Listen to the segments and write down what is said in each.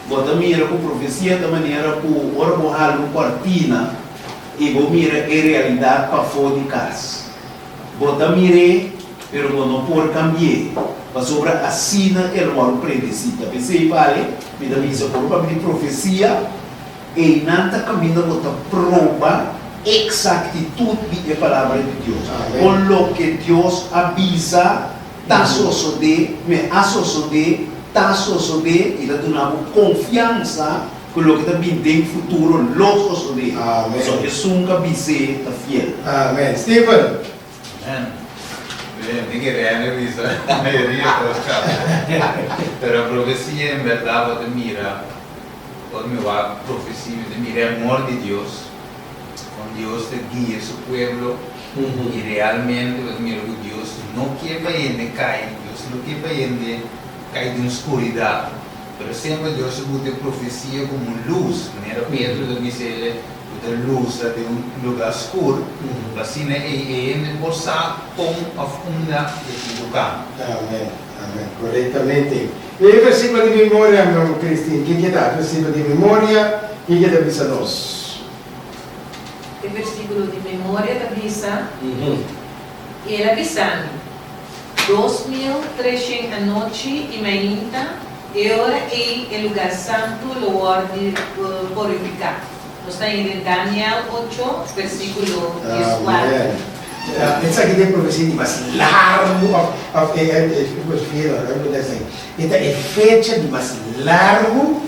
Bo ta mira ku profesia ta manera ku ora bo hala un kòrtina i bo mira e realidat pafó di kas. Bo ta mir'é, pero bo no por kambi'é, pasobra asina el wòrdu predesí. Ta p'esei bale, mi ta bisa ora papia di profesia, einan ta kaminda bo ta proba eksaktitut di e Palabra di Dios. Kon loke Dios a bisa ta sosodé, me a sosodé, ta sosodé, i ta duna bo konfiansa ku loke ta bin den futuro lo sosodé. Pasobra esun ku a bis'é ta fiel. Amen. Steven. Amen. Bien, mi kere hende bisa mayoria kos kaba. Pero profesia en bèrdat bo ta mira, ora mi wak profesia mi ta mira e amor di Dios, kon Dios ta guia su pueblo i realmente bo ta mira ku Dios no ke pa hende kai, Dios no ke pa hende kai den skuridat. Pero semper Dios a buta e profesia komo un lus, manera Pedro ta bisa el, ku ta lusa den un lugá skur, pa asina ei e hende por sa kon òf unda e tin ku kana. Amen, amen, korektamente. E versíkulo di memoria, mi hermano Christine, ke ke ta? Versíkulo di memoria, ke ke ta bisa nos? E versíkulo di memoria ta bisa, I el a bisa mi, 2300 anochi i mainta, e ora ei e lugá santu lo wòrdu purifiká. Nos ta haña den Daniel ocho, versíkulo 14. Amen. Esaki ta e profesia di mas largu òf òf e e e ta e fecha di mas largu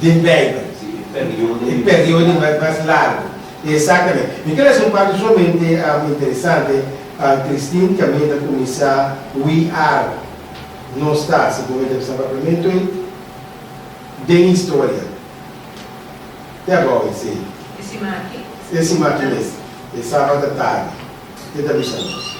den Beibel. Sí, e periodo E periodo di mas largu. Exactamente. Mi kere haci un parti sumamente interesante. Christine caminda ta cuminsa We are, Nos ta, segun mi ta bisa papiamento ei, den historia. Te abao esei. E siman aki? E siman aki mes. E sabat atardi. Ke ta bisa nos?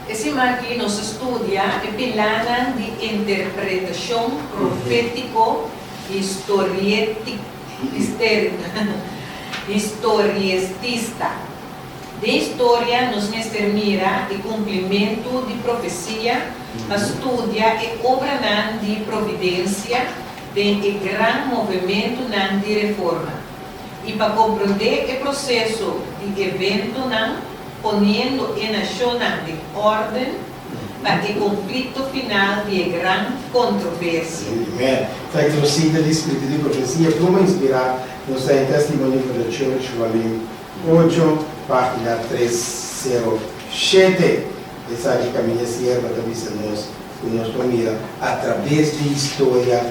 E siman aki nos a studia e pilanan di interpretashon profétiko historietista. Den historia nos mester mira e kumplimentu di profesia pa studia e obranan di providensia den e gran movementunan di reforma i pa komprondé e proseso di eventonan poniendo e nashonnan den órden pa e konflikto final di e gran kontroversia. Amen. Ta e trosita di Spiritu di Profesia pluma inspirá nos ta e Testimony for the Church volume ocho, página 307. Esaki kaminda sierva ta bisa nos ku nos por mira atrabes di historia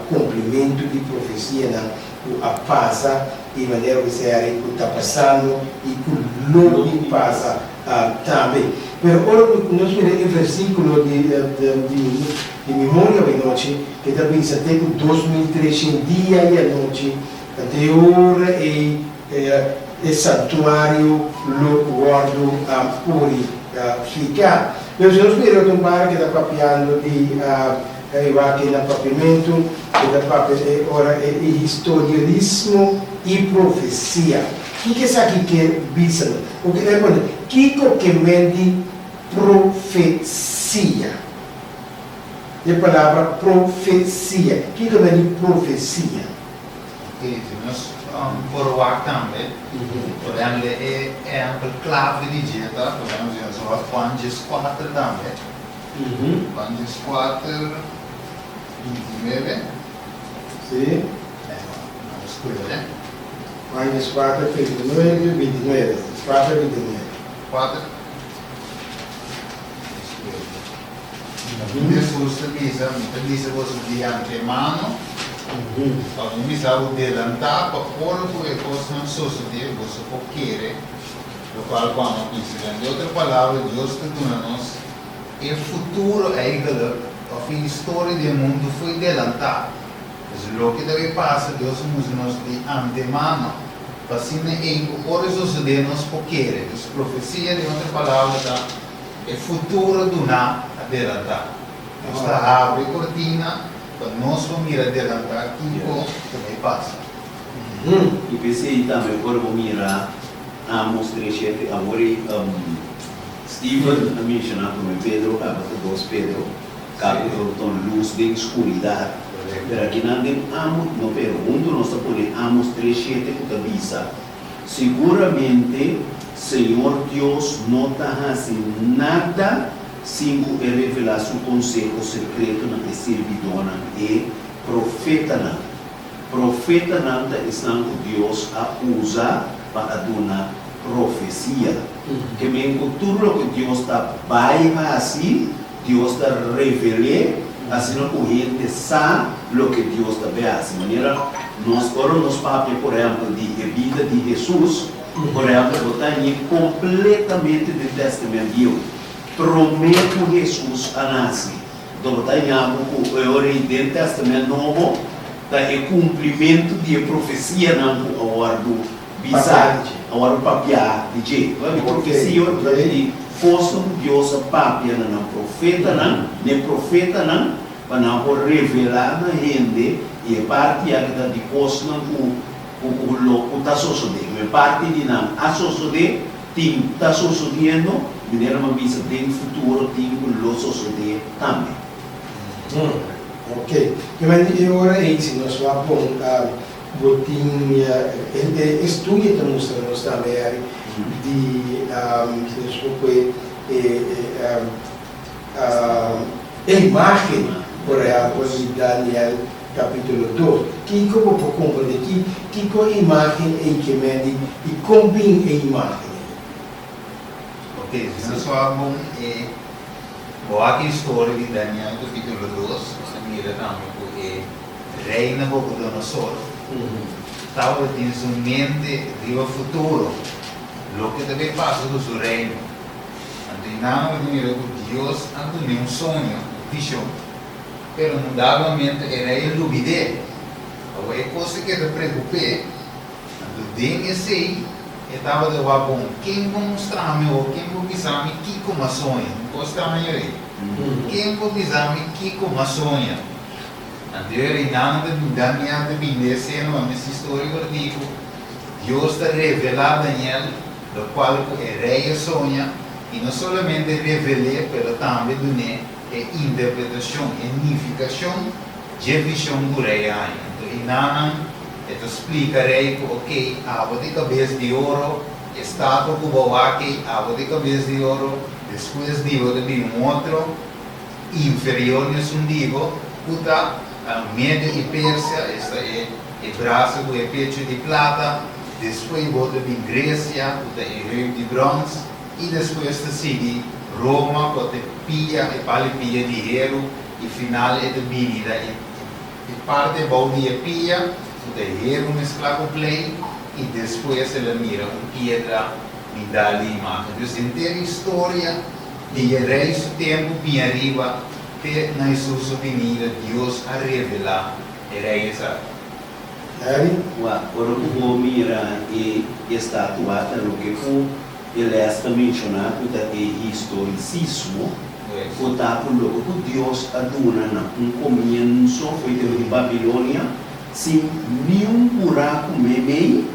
kumplimentu di profesianan ku a pasa i manera ku esei ku ta pasando i ku lo bin pasa tambe. Pero ora ku nos mira e versíkulo di di memoria awe nochi, e ta bisa te ku 2300 dia i anochi, ta te ora ei e santuario lo wòrdu purifiká. Pero si nos mira otro un bara ke ta papiando di e wak na papiamentu, e ta papia e ora e historiorismo i profesia. Kiko esaki ke bisa nos? Oke, e pone, kiko ke men di profesia? E palabra profesia, kiko men di profesia? Oke, si nos por wak tambe, por ehempel e ehempel clave di dje ta, por ehempel si nos wak Juan 14 tambe, Juan 14, 29. Si. Nos scuele. Juan 14, 29, 29, 4, 29. 4. Hesus ta bisa, Mi ta bisa boso di antemano, pa mi bisa bo delantá, pa ora ku e kosnan sosodé, boso por kere lokual ku ami a bisa. Den otro palabra, Dios ta duna nos e futuro eigenlijk, òf e historia di e mundu foi delantá. Pues loke ta bay pasa, Dios a mustra nos di antemano, pa asina ei ku ora e sosodé nos por kere. Dus profesia, den otro palabra, ta e futuro duná adelantá. Nos ta habri e kortina pa nos por mira adelantá kiko ta bay pasa. I p'esei tambe ora bo mira Amos 3:7, awor ei Steven a menshoná promé Pedro kaba ta 2 Pedro, kaba ta un lus den skuridat. Pero akinan den Amos, no pero huntu nos ta pone Amos 3:7 ku ta bisa, Siguramente Señor Dios no ta hasi nada sin ku e revelá su konseho sekreto na e sirbidónan, e profetanan. Profetanan ta esnan ku Dios a usa pa a duna profesia. Ke men ku tur loke Dios ta bai hasi, Dios ta revel'é asina ku hende sa loke Dios ta bai hasi. Manera nos, ora nos papia por ehèmpel di e bida di Hesus, por ehèmpel bo ta hañ'é kompletamente den Tèstamènt Bieu, promé ku Hesus a nase. Anto bo ta haña bo ku e ora ei den Tèstamènt Nobo ta e kumplimentu di e profesianan ku a wòrdu bisá, a wòrdu papiá di dje. Ora di profesia, ora bo ta di kosnan ku Dios a papia na nan profetanan, na e profetanan, pa nan por revelá na hende i e parti aki ta di kosnan ku ku lo ku ta sosodé. E parti di nan a sosodé, Tin ta sosodiendo, manera mi a bisa den futuro tin ku lo sosodé tambe. Ok. I men e ora ei si nos wak bon bo tin e estudio ta mustra nos tambe Harry di si nos por koe e e imagen por ehempel di Daniel Capítulo dos. Kiko bo por comprende? Ki kiko e imagen ei ke men di i kon bin e imagen ei? Ok, si nos wak bon e bo wak e historia di Daniel capítulo dos, nos ta mira tambe ku e rei Nabucodonosor tabata tin su mente riba futuro, loke ta bay pasa ku su reino. Anto i nan bo ta mira ku Dios a dun'é un soño, un vision. Pero un dado momento e rei a lubid'é. Awor e kos a keda preokup'é. Anto den esei e tabata wak bon, Ken por mustra mi o ken por bisa mi kiko m'a soña? Un kos straño ei. Ken por bisa mi kiko m'a soña? Anto e reinan ta bin, Daniel ta bin den esena, ma mester historia kòrtiku, Dios ta revelá Daniel lokual ku e rei a soña, i no solamente revel'é pero tambe dun'é E interpretashon, e nifikashon dje vishon ku rei a haña. Anto i nanan e ta splika rei ku okey, abo ta e kabes di oro, e statua ku bo wak ei, abo ta e kabes di oro, despues di bo ta bin un otro inferior na esun di bo, ku ta Media i Persia, esta e e brasa ku e pechu di plata, despues bo ta bin Gresia, ku ta e heup di brons, I despues ta sigui Roma ku ta pia e pal di pia di heru i final e ta bini da e e parti abou di e pia ku ta heru mesklá ku klei i despues el a mira un piedra mindal di imagen. Dus henter historia di e rei su tempu bin ariba te na Hesus su binida Dios a revelá e rei esaki. Harry? Wak, ora ku bo mira e estatua ta loke ku E les ta menshoná ku ta e historisismo ku ta ku loke ku Dios a duna na un komienso fo'i tempu di Babilonia sin niun buraku meimei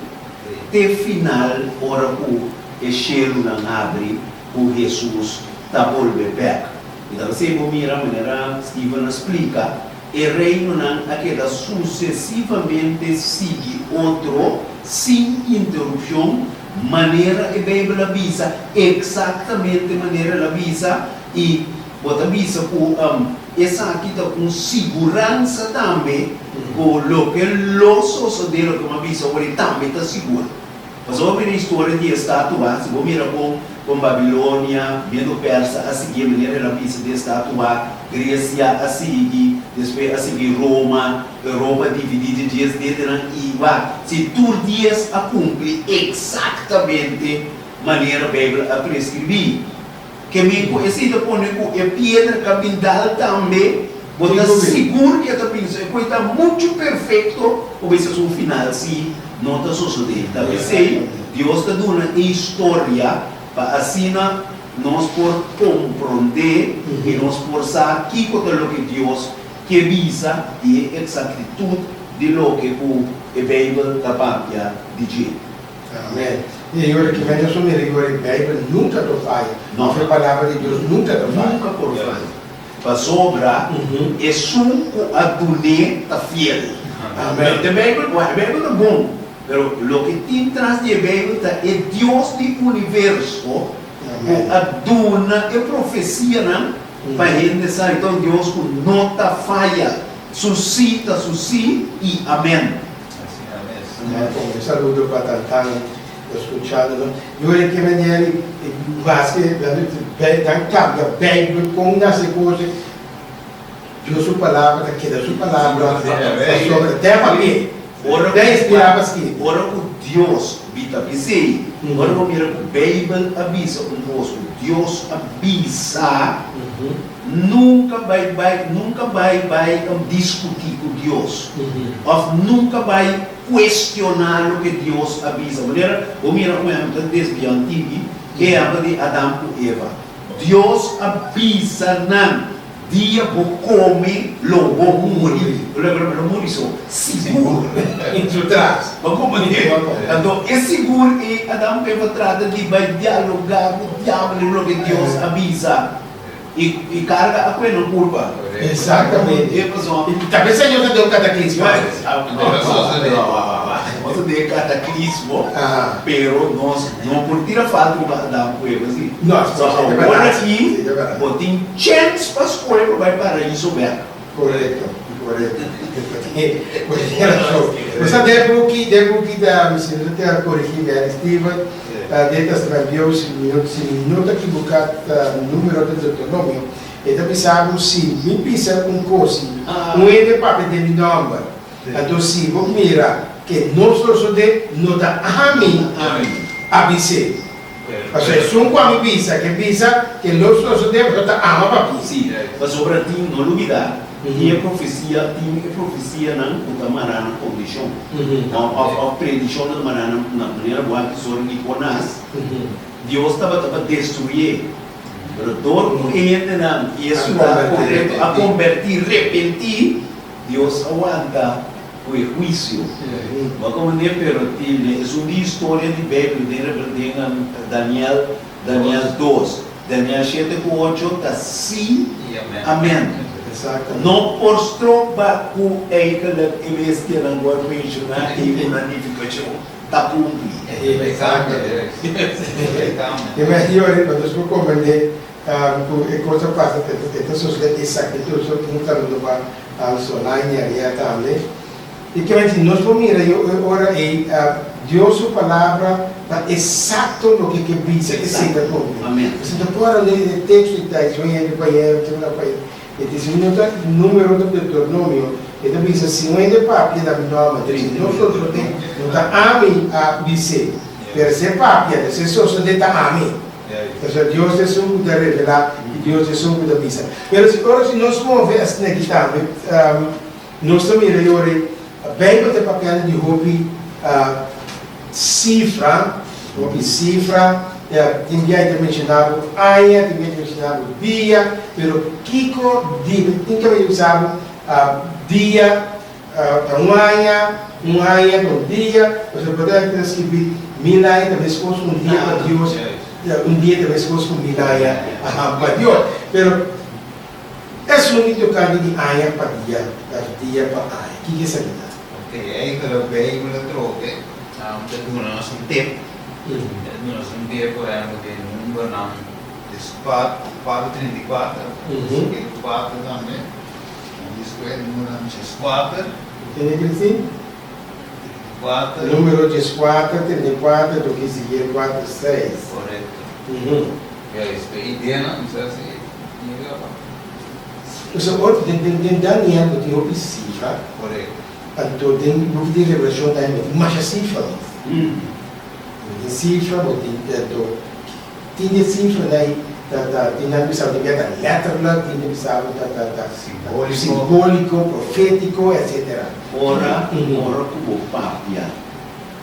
te final ora ku e shelunan habri ku Hesus ta bolbe bèk. I ta p'esei bo mira manera Steven a splika e reinonan a keda susesivamente sigui otro sin interupshon Manera e Beibel a bisa, eksaktamente manera el a bisa, i bo ta bisa ku esaki ta un siguransa tambe ku loke lo sosodé, loke mi a bisa awor, e tambe ta sigur. Pasobra bo mira historia di e statua, si bo mira kon kon Babilonia, Medo Persa a sigui e manera el a bisa di e statua, Gresia a sigui, despues a sigui Roma, Europa dividí dje dies dedenan i wak si tur dies a kumpli eksaktamente manera Beibel a preskribí. Ke men ku esei ta pone ku e piedra ka bin dal tambe, bo ta sigur ku e ta bin ku e ta muchu perfekto pa bisa su final si no ta sosodé. Ta p'esei Dios ta duna e historia pa asina nos por komprondé i nos por sa kiko ta loke Dios Ke bisa di e eksaktitut di loke ku e Beibel ta papia di dje. Amen. I e ora ki men nos a mira i ora e Beibel nunka ta faya. No. Òf e Palabra di Dios nunka ta faya. Nunka por faya. Pasobra esun ku a dun'é ta fiel. Amen. De Bijbel, e Bijbel ta bon, pero loke tin tras di e Bijbel ta e Dios di universo ku a duna e profesianan pa hende sa. I ta un Dios ku no ta faya. Su sí ta su sí i amèn. Asina mes. Un saludo pa Tantan. Escuchando no. Yo e ke manera di maske nan cambia Bijbel con nan se cose, Dios su palabra ta keda su palabra pasobra te papia, te inspira pa skirbi. Ora cu Dios bi ta bisey, ora bo mira cu Bijbel a bisa un cos cu Dios a bisa, nunca bay bay nunca bay bay discuti cu Dios of nunca bay Cuestioná loke Dios a bisa. Manera bo mira un ehempel ta desviá un tiki, e ehempel di Adam cu Eva. Dios a bisa nan, Dia bo come lo bo muri. Lo bo muri so sigur. Su tras. Bo comprende? Anto e sigur ei Adam cu Eva trata di bai dialogá cu diabel riba loke Dios a bisa. I karga a kue nan kurpa. Exactamente. E pasobra. I ta pensá Dios a den un kataklismo. Nos a den kataklismo, pero nos no por tira falta riba Adam ku Eva si. No, So awor aki bo tin chèns pa skohe pa bai paraiso bèk. Korekto, korekto. Bo tin rason. Bo sa den buki, den buki ta, si no ta korigí mi, Harry Steven, Den Testament Bieu, si mi no ta kibuká ta número ta Deuteronomio, e ta bisa bo, Si mi bisa un kos i un hende papia den mi nòmber, anto si bo mira ke no sosodé, no ta ami a bis'é. Pasobra esun ku ami bisa ke bisa ke lo sosodé, pasobra ta ama papia. Sí, pasobra tin, no lubidá, tin e profesia, tin e profesianan ku ta mará na kondishon. Òf òf predishonnan ta mará na na manera bo a kisor di Jonás, Dios tabata pa destruyé. Pero dor ku e hendenan di e siudat korekto a kombertí, repentí, Dios a wanta ku e huisio. Bo a komprendé? Pero tin esun di historia di Beibel den Rebel den Daniel, Daniel dos, Daniel shete ku ocho ta sí, amèn. No por stroba ku eigenlijk e bestianan ku a menshoná ei ku nan nifikashon ta kumpli. E mehor pa nos por komprendé ku e kos a pasa e ta sosodé esaktitud. So un saludo pa Solange Ariel tambe. I ke menti nos por mira e ora ei Dios su palabra ta esakto loke ke bisa esei ta kumpli. Pasobra ta por a lei e teksto i ta un hende pa hende, otro pa hende. E ta si no ta numero ta Deuteronomio, e ta bisa si un hende papia na mi nòmber, si no sosodé, no ta ami a bis'é, pero si e papia, si e sosodé ta ami. Pasobra Dios ta esun ku ta revelá i Dios ta esun ku ta bisa. Pero si ora si nos move asina aki tambe, Nos ta mira yori Beibel ta papiando di hopi sifra, hopi sifra, tin bia e ta menshoná bo aña, tin bia e ta menshoná bo dia, pero kiko di, tin ke mester bisa bo dia ta un aña, un aña ta un dia, pasobra por ta skibi mil aña ta meskos ku un dia pa Dios, un dia ta meskos ku mil aña pa Dios, pero. Esun di tokante di aña pa dia, of dia pa aña. Kiko esaki ta? Ok, eigenlijk Bijbel atrobe ta duna nos un tip. Ta duna nos un tip, por ehempel, den numbernan dieskuater, kuater trinta i kuater, ezekiel kuater tambe, despues numbernan dieskuater. Tende Christine? Kuater. Numero dieskuater, trinta i kuater, dok Ezekiel kuater, seis. Korekto. Juist, e ideanan mi sa si yega pa. Pasobra ora den den den Daniel bo tin hopi sifra. Korekto. Anto den buki di Revelashon tambe bo tin masha sifra mes. Bo tin sifra, bo tin anto tin di e sifranan ei ta ta tin nan bisa bo tin bia ta letterlijk, tin ta bisa bo ta ta ta Simboliko. simboliko, profetiko, etsetera. Ora ora ku bo papia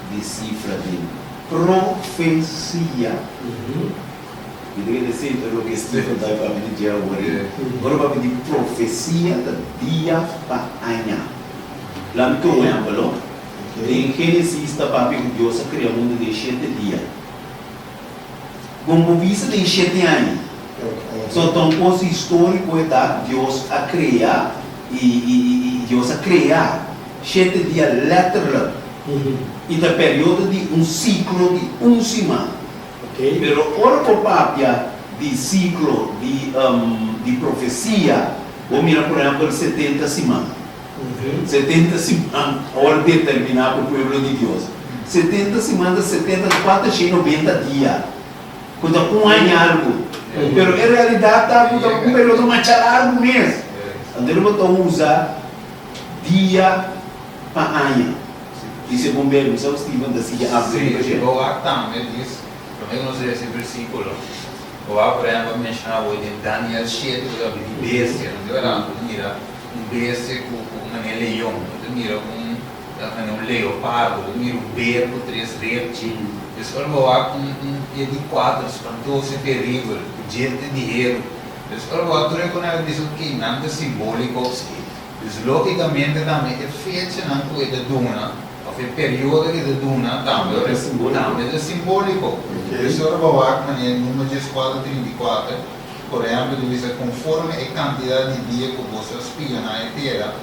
di sifra den profesia. Mi ta kere seta loke Stephen ta papia di dje awor ei. Ora papia di profesia ta dia pa aña. Laat mi tur un ehempel lo. Den Genesis ta papia ku Dios a krea mundu den shete dia. Bon bo bisa den shete aña. So ta un kos históriko e ta, Dios a krea i i i Dios a krea shete dia letterlijk i ta periodo di un siklo di un siman. Pero ora bo papia di siklo di di profesia, bo mira por ehèmpel 70 siman. 70 siman a wòrdu determiná pa e pueblo di Dios. 70 siman ta 70 490 dia, ku ta un aña algu. Pero e realidat ta ku ta un periodo masha largu mes. Anto bo ta usa dia pa aña. I segun Beibel, sa ku Steven ta sigui amplia riba Sí, dje. bo wak tambe dis, promé ku nos lesa e versíkulo, bo wak por ehèmpel menshoná bo den Daniel 7 ku ta papia di bestia, no ta bèrdat? Bo ta mira un bestia ku ku manera leon, bo ta mira un manera un leopardo, bo ta mira un ber ku tres repchi. Des ora bo wak un un e di kuater spantoso i teribel, ku djente di heru. Des ora bo wak tur e konan ta bisa ku nan ta simbóliko. Dus lógikamente tambe e fechanan ku e ta duna òf e periodo ku e ta duna tambe tambe ta simbóliko. Dus ora bo wak manera Número 14, 34, por ehèmpel ta bisa konforme e kantidat di dia ku boso a spia na e tera,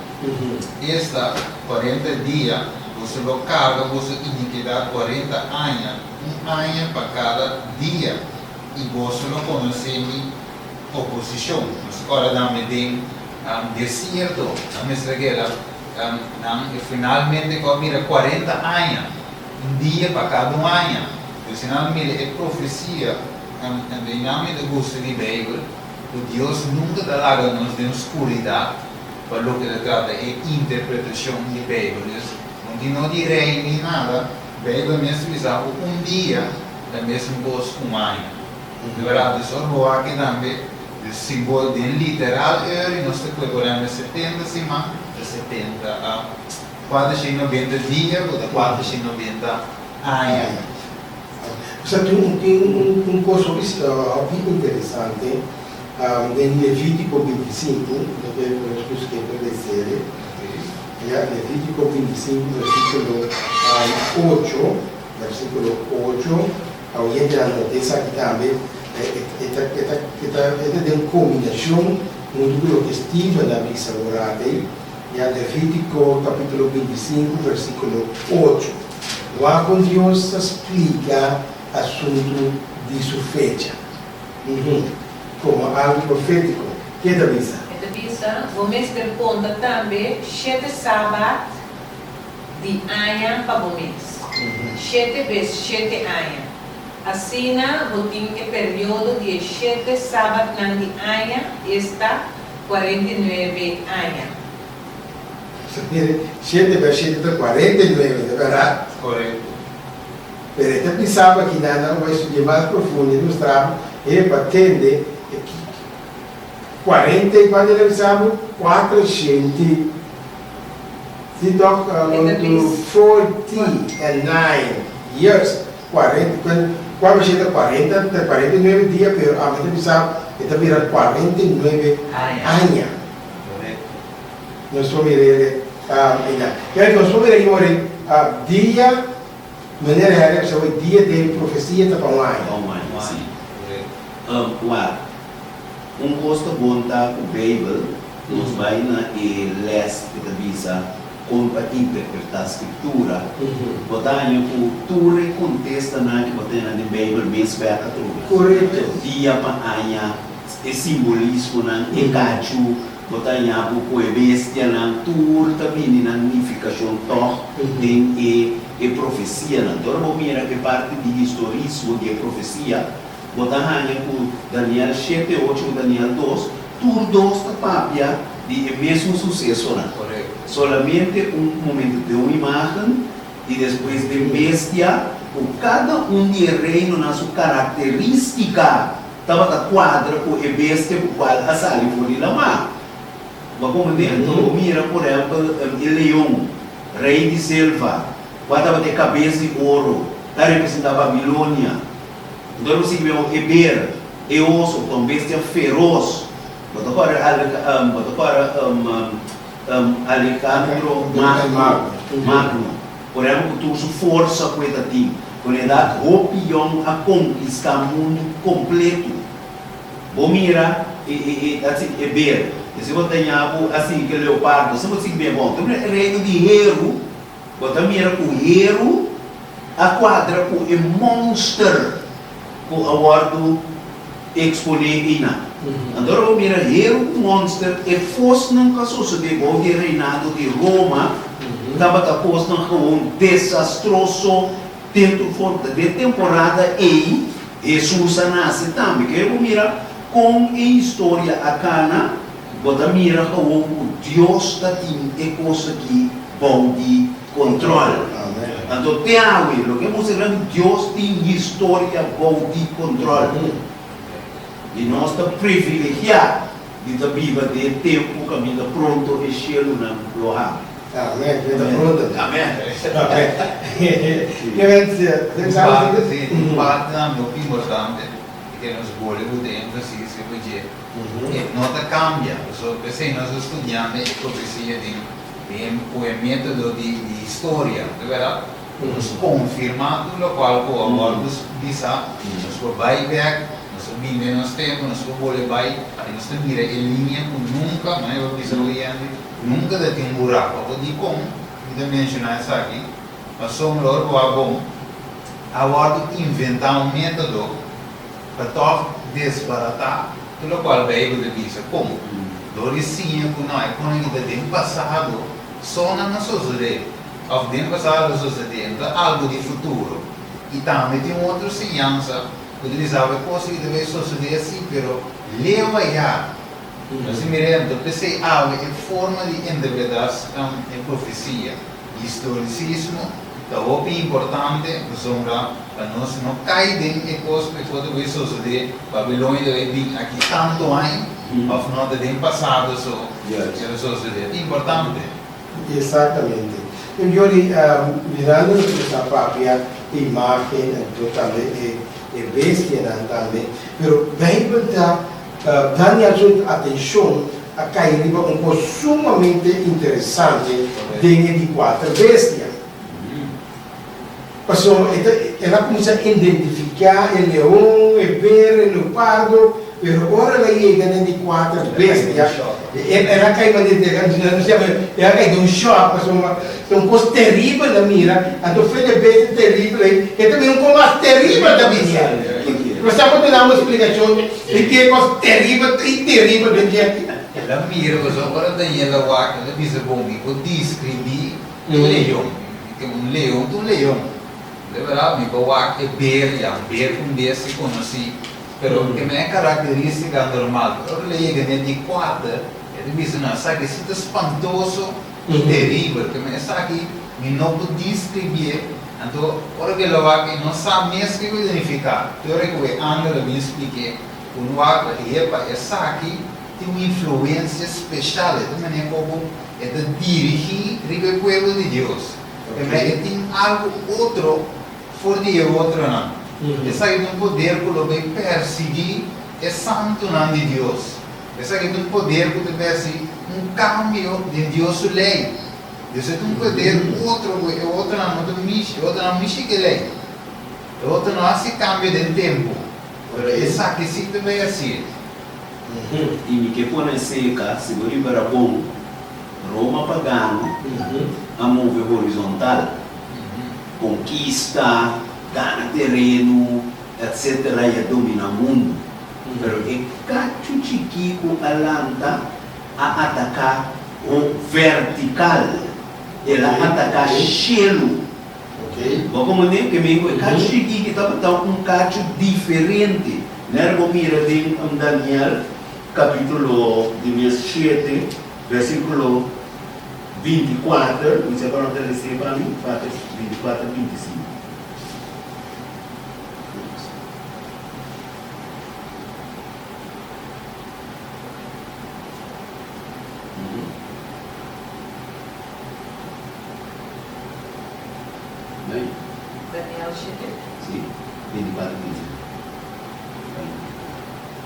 esta, 40 dia, boso lo karga boso inikidat 40 aña, un aña pa kada dia, i boso lo konosé mi oposishon. Nos kòrda tambe den desierto, nan mester a keda nan e finalmente ku a bira 40 aña, un dia pa kada un aña. Pues si nan mira e profesia, anto i nan mi ta gusta di Beibel, ku Dios nunka ta laga nos den skuridat pa loke ta trata e interpretashon di Beibel. Dus no tin no di rei ni nada, Beibel mes ta bisa ku un dia ta mesun kos ku un aña. Di berdad, dus ora bo wak tambe de simbol den literal eur nos ta kue por ehempel 70 siman ta 70 a 490 dia ku ta 490 aña. Osea tin un tin un un kos hopi hopi interesante den Levítiko 25, no ke ku nos busk'é pa les'é, ya, Levítiko 25 versíkulo 8, versíkulo 8. Oyentenan nota esaki tambe, e ta e ta e ta e ta den kombinashon huntu ku loke Steven a bisa ora ei, ya Levítiko kapítulo 25 versíkulo 8. Wak kon Dios ta splika asuntu di su fecha, komo algu profétiko. Ke e ta bisa? E ta bisa, Bo mester konta tambe shete sabat di aña pa bo mes, shete bes shete aña. Asina bo tin e periodo di e shete sabatnan di aña, esta, 49 aña. Shete bes shete ta 49, ta bèrdat? Korekto. Pero e ta bisa bo aki nan nan bai studia mas profundo e mustra bo e pa tende e 40 i kuantu el a bisa bo? 400. Si tok unto 49 years, 40, 4 ta 40, ta 49 dia, pero ami ta bisa e ta bira 49 aña. Nos por mira e einan. Kende nos por mira e ora dia, manera Harry a bisa dia den profesia ta pa un aña. Pa un aña, si. Wak, un kos ta bon ta ku Beibel Nos bai na e les ku ta bisa kon pa interpretá Skritura. Bo ta haña ku tur e kontestanan ku bo tene den Beibel mes bek atrobe. Dia pa aña, e simbolismonan, e kachu, bo ta haña bo ku e bestianan, tur ta bini nan nifikashon tòg den e e profesianan. Ora bo mira e parti di historismo di e profesia, Bo ta haña ku Daniel 7, 8 ku Daniel 2, tur dos ta papia di e mesun susesonan. Solamente un momento den un imágen i despues den bestia, ku kada un di e reinonan su karakterístika tabata kuadra ku e bestia ku kual a sali for di lamá. Bo a komprendé? Anto bo mira, por ehèmpel, e leon, rei di selva, kua tabata e kabes di oro, ta representá Babilonia. Enton lo sigui bem e ber, e oso, ku ta un bestia feros. Bo ta kòrda bo ta kòrda Alejandro Magno, Magno, por ehèmpel ku tur su forsa ku e ta tin, ku na edat hopi yòn a konkistá mundu kompletu. Bo mira e e e that's it, e ber. E si bo ta ña bo a sigui ku e leopardo, si bo sigui bien bon. Te mira e reino di heru, bo ta mira ku heru a kuadra ku e monster ku a wòrdu eksponé einan. Anto ora bo mira heru ku monster, e kosnan ku a sosodé bou di e reinado di Roma tabata kosnan gewoon desastroso dentro for di e temporada ei. Hesus a nase tambe. Kere bo mira kon e historia a kana? Bo ta mira gewoon ku Dios ta tin e kos aki bou di kontrol. Anto te awe loke a mustra ku Dios tin historia bou di kontrol. I nos ta privilegiá di ta biba den e tempu kaminda pronto e shelunan lo habri. Amen. Te pronto. Amen. Amen. Un parte, sí, un parte tambe hopi importante y que nos bolbe cu ta énfasis riba dje, e no ta cambia. Pasobra p'esey nos ta studiando e profecia den den cu e metodo di di historia, ta berdad? Nos confirma tur locual cu a wordo bisa, nos por bay bek, nos por bini den nos tempo, nos por bolbe bay y nos ta mira e linea cu nunca, manera bo bisa hoy Andy, Nunka ta tin un buraku. Abo dikon mi ta menshoná esaki? Pasobra ora ku a bon, a wòrdu inventá un método pa tòg desbaratá tur lokual Beibel ta bisa. Kon? Dor di siña ku no, e konan ki ta den pasado so nan a sosodé, òf den pasado a sosodé, no ta algu di futuro. I tambe tin un otro siñansa ku ta bisa bo e kos aki ta bai sosodé así, pero leu ayá. Nos a mira anto p'esei awe e forma di interpretá e profesia. Historisismo ta hopi importante pasobra pa nos no kai den e kos ku e por ta bai sosodé Babilonia ta bai bin aki tantu aña òf no ta den pasado so e lo sosodé. Ta importante. Exactamente. En Yori, mirando loke nos a papia, imagen anto tambe e bestianan tambe, pero Bijbel ta Daniel su atencion a cay riba un cos sumamente interesante den e di cuater bestia. Pasobra e ta, el a cuminsa identifica e leon, e ber, e leopardo, pero ora el a yega den di cuater bestia, el a cay manera, nos yama, el a cay den un shock, pasobra ta un cos teribel a mira, anto fe di e bestia teribel ey, e ta bira un cos mas teribel ta bini. Nos ta por duna un explicacion di ke cos teribel y teribel den dje aki? El a mira pasobra ora Daniel a wak, el a bisa, Bon, mi por describi un leon. Un leon ta un leon. De berdad, mi por wak e ber, ya, un ber un bes si conoci, pero ke men e caracteristica normal. Pero ora el a yega den di cuater, el ta bisa, No, esaki si ta spantoso y teribel. Ke men esaki mi no por describié. Anto, ora ku el a wak, e no sa mes kiko e ta nifiká. Te ora ku e angel a bin splik'é, ku un wak a hepa esaki tin un influensia speshal, e ta manera komo e ta dirigí riba e pueblo di Dios. Pasobra e tin algu otro for di e otronan. Esaki ta un poder ku lo bai persiguí e santunan di Dios. Esaki ta un poder ku ta bai hasi un kambio den Dios su lei. Dios e ta un poder otro ku e otronan no ta mishi, e otronan mishi ku e lei. E otro no hasi kambio den tempu, pero esaki si ta bai hasié. I mi ke pone seka, si bo ripara bon, Roma pagano a move horizontal, konkista, gana tereno, etc. I a domina mundu. Pero e kachu chikí ku a lanta a ataká ho vertikal, el a ataká shelu. Bo komprendé? Ke men ku e kachu chikí ki tabata un kachu diferente. Nèr bo mira den Daniel kapítulo di mes shete, versíkulo 24, mi sa ku nan ta lese pa mi, 24, 25. Daniel shete. Sí, 24, 25.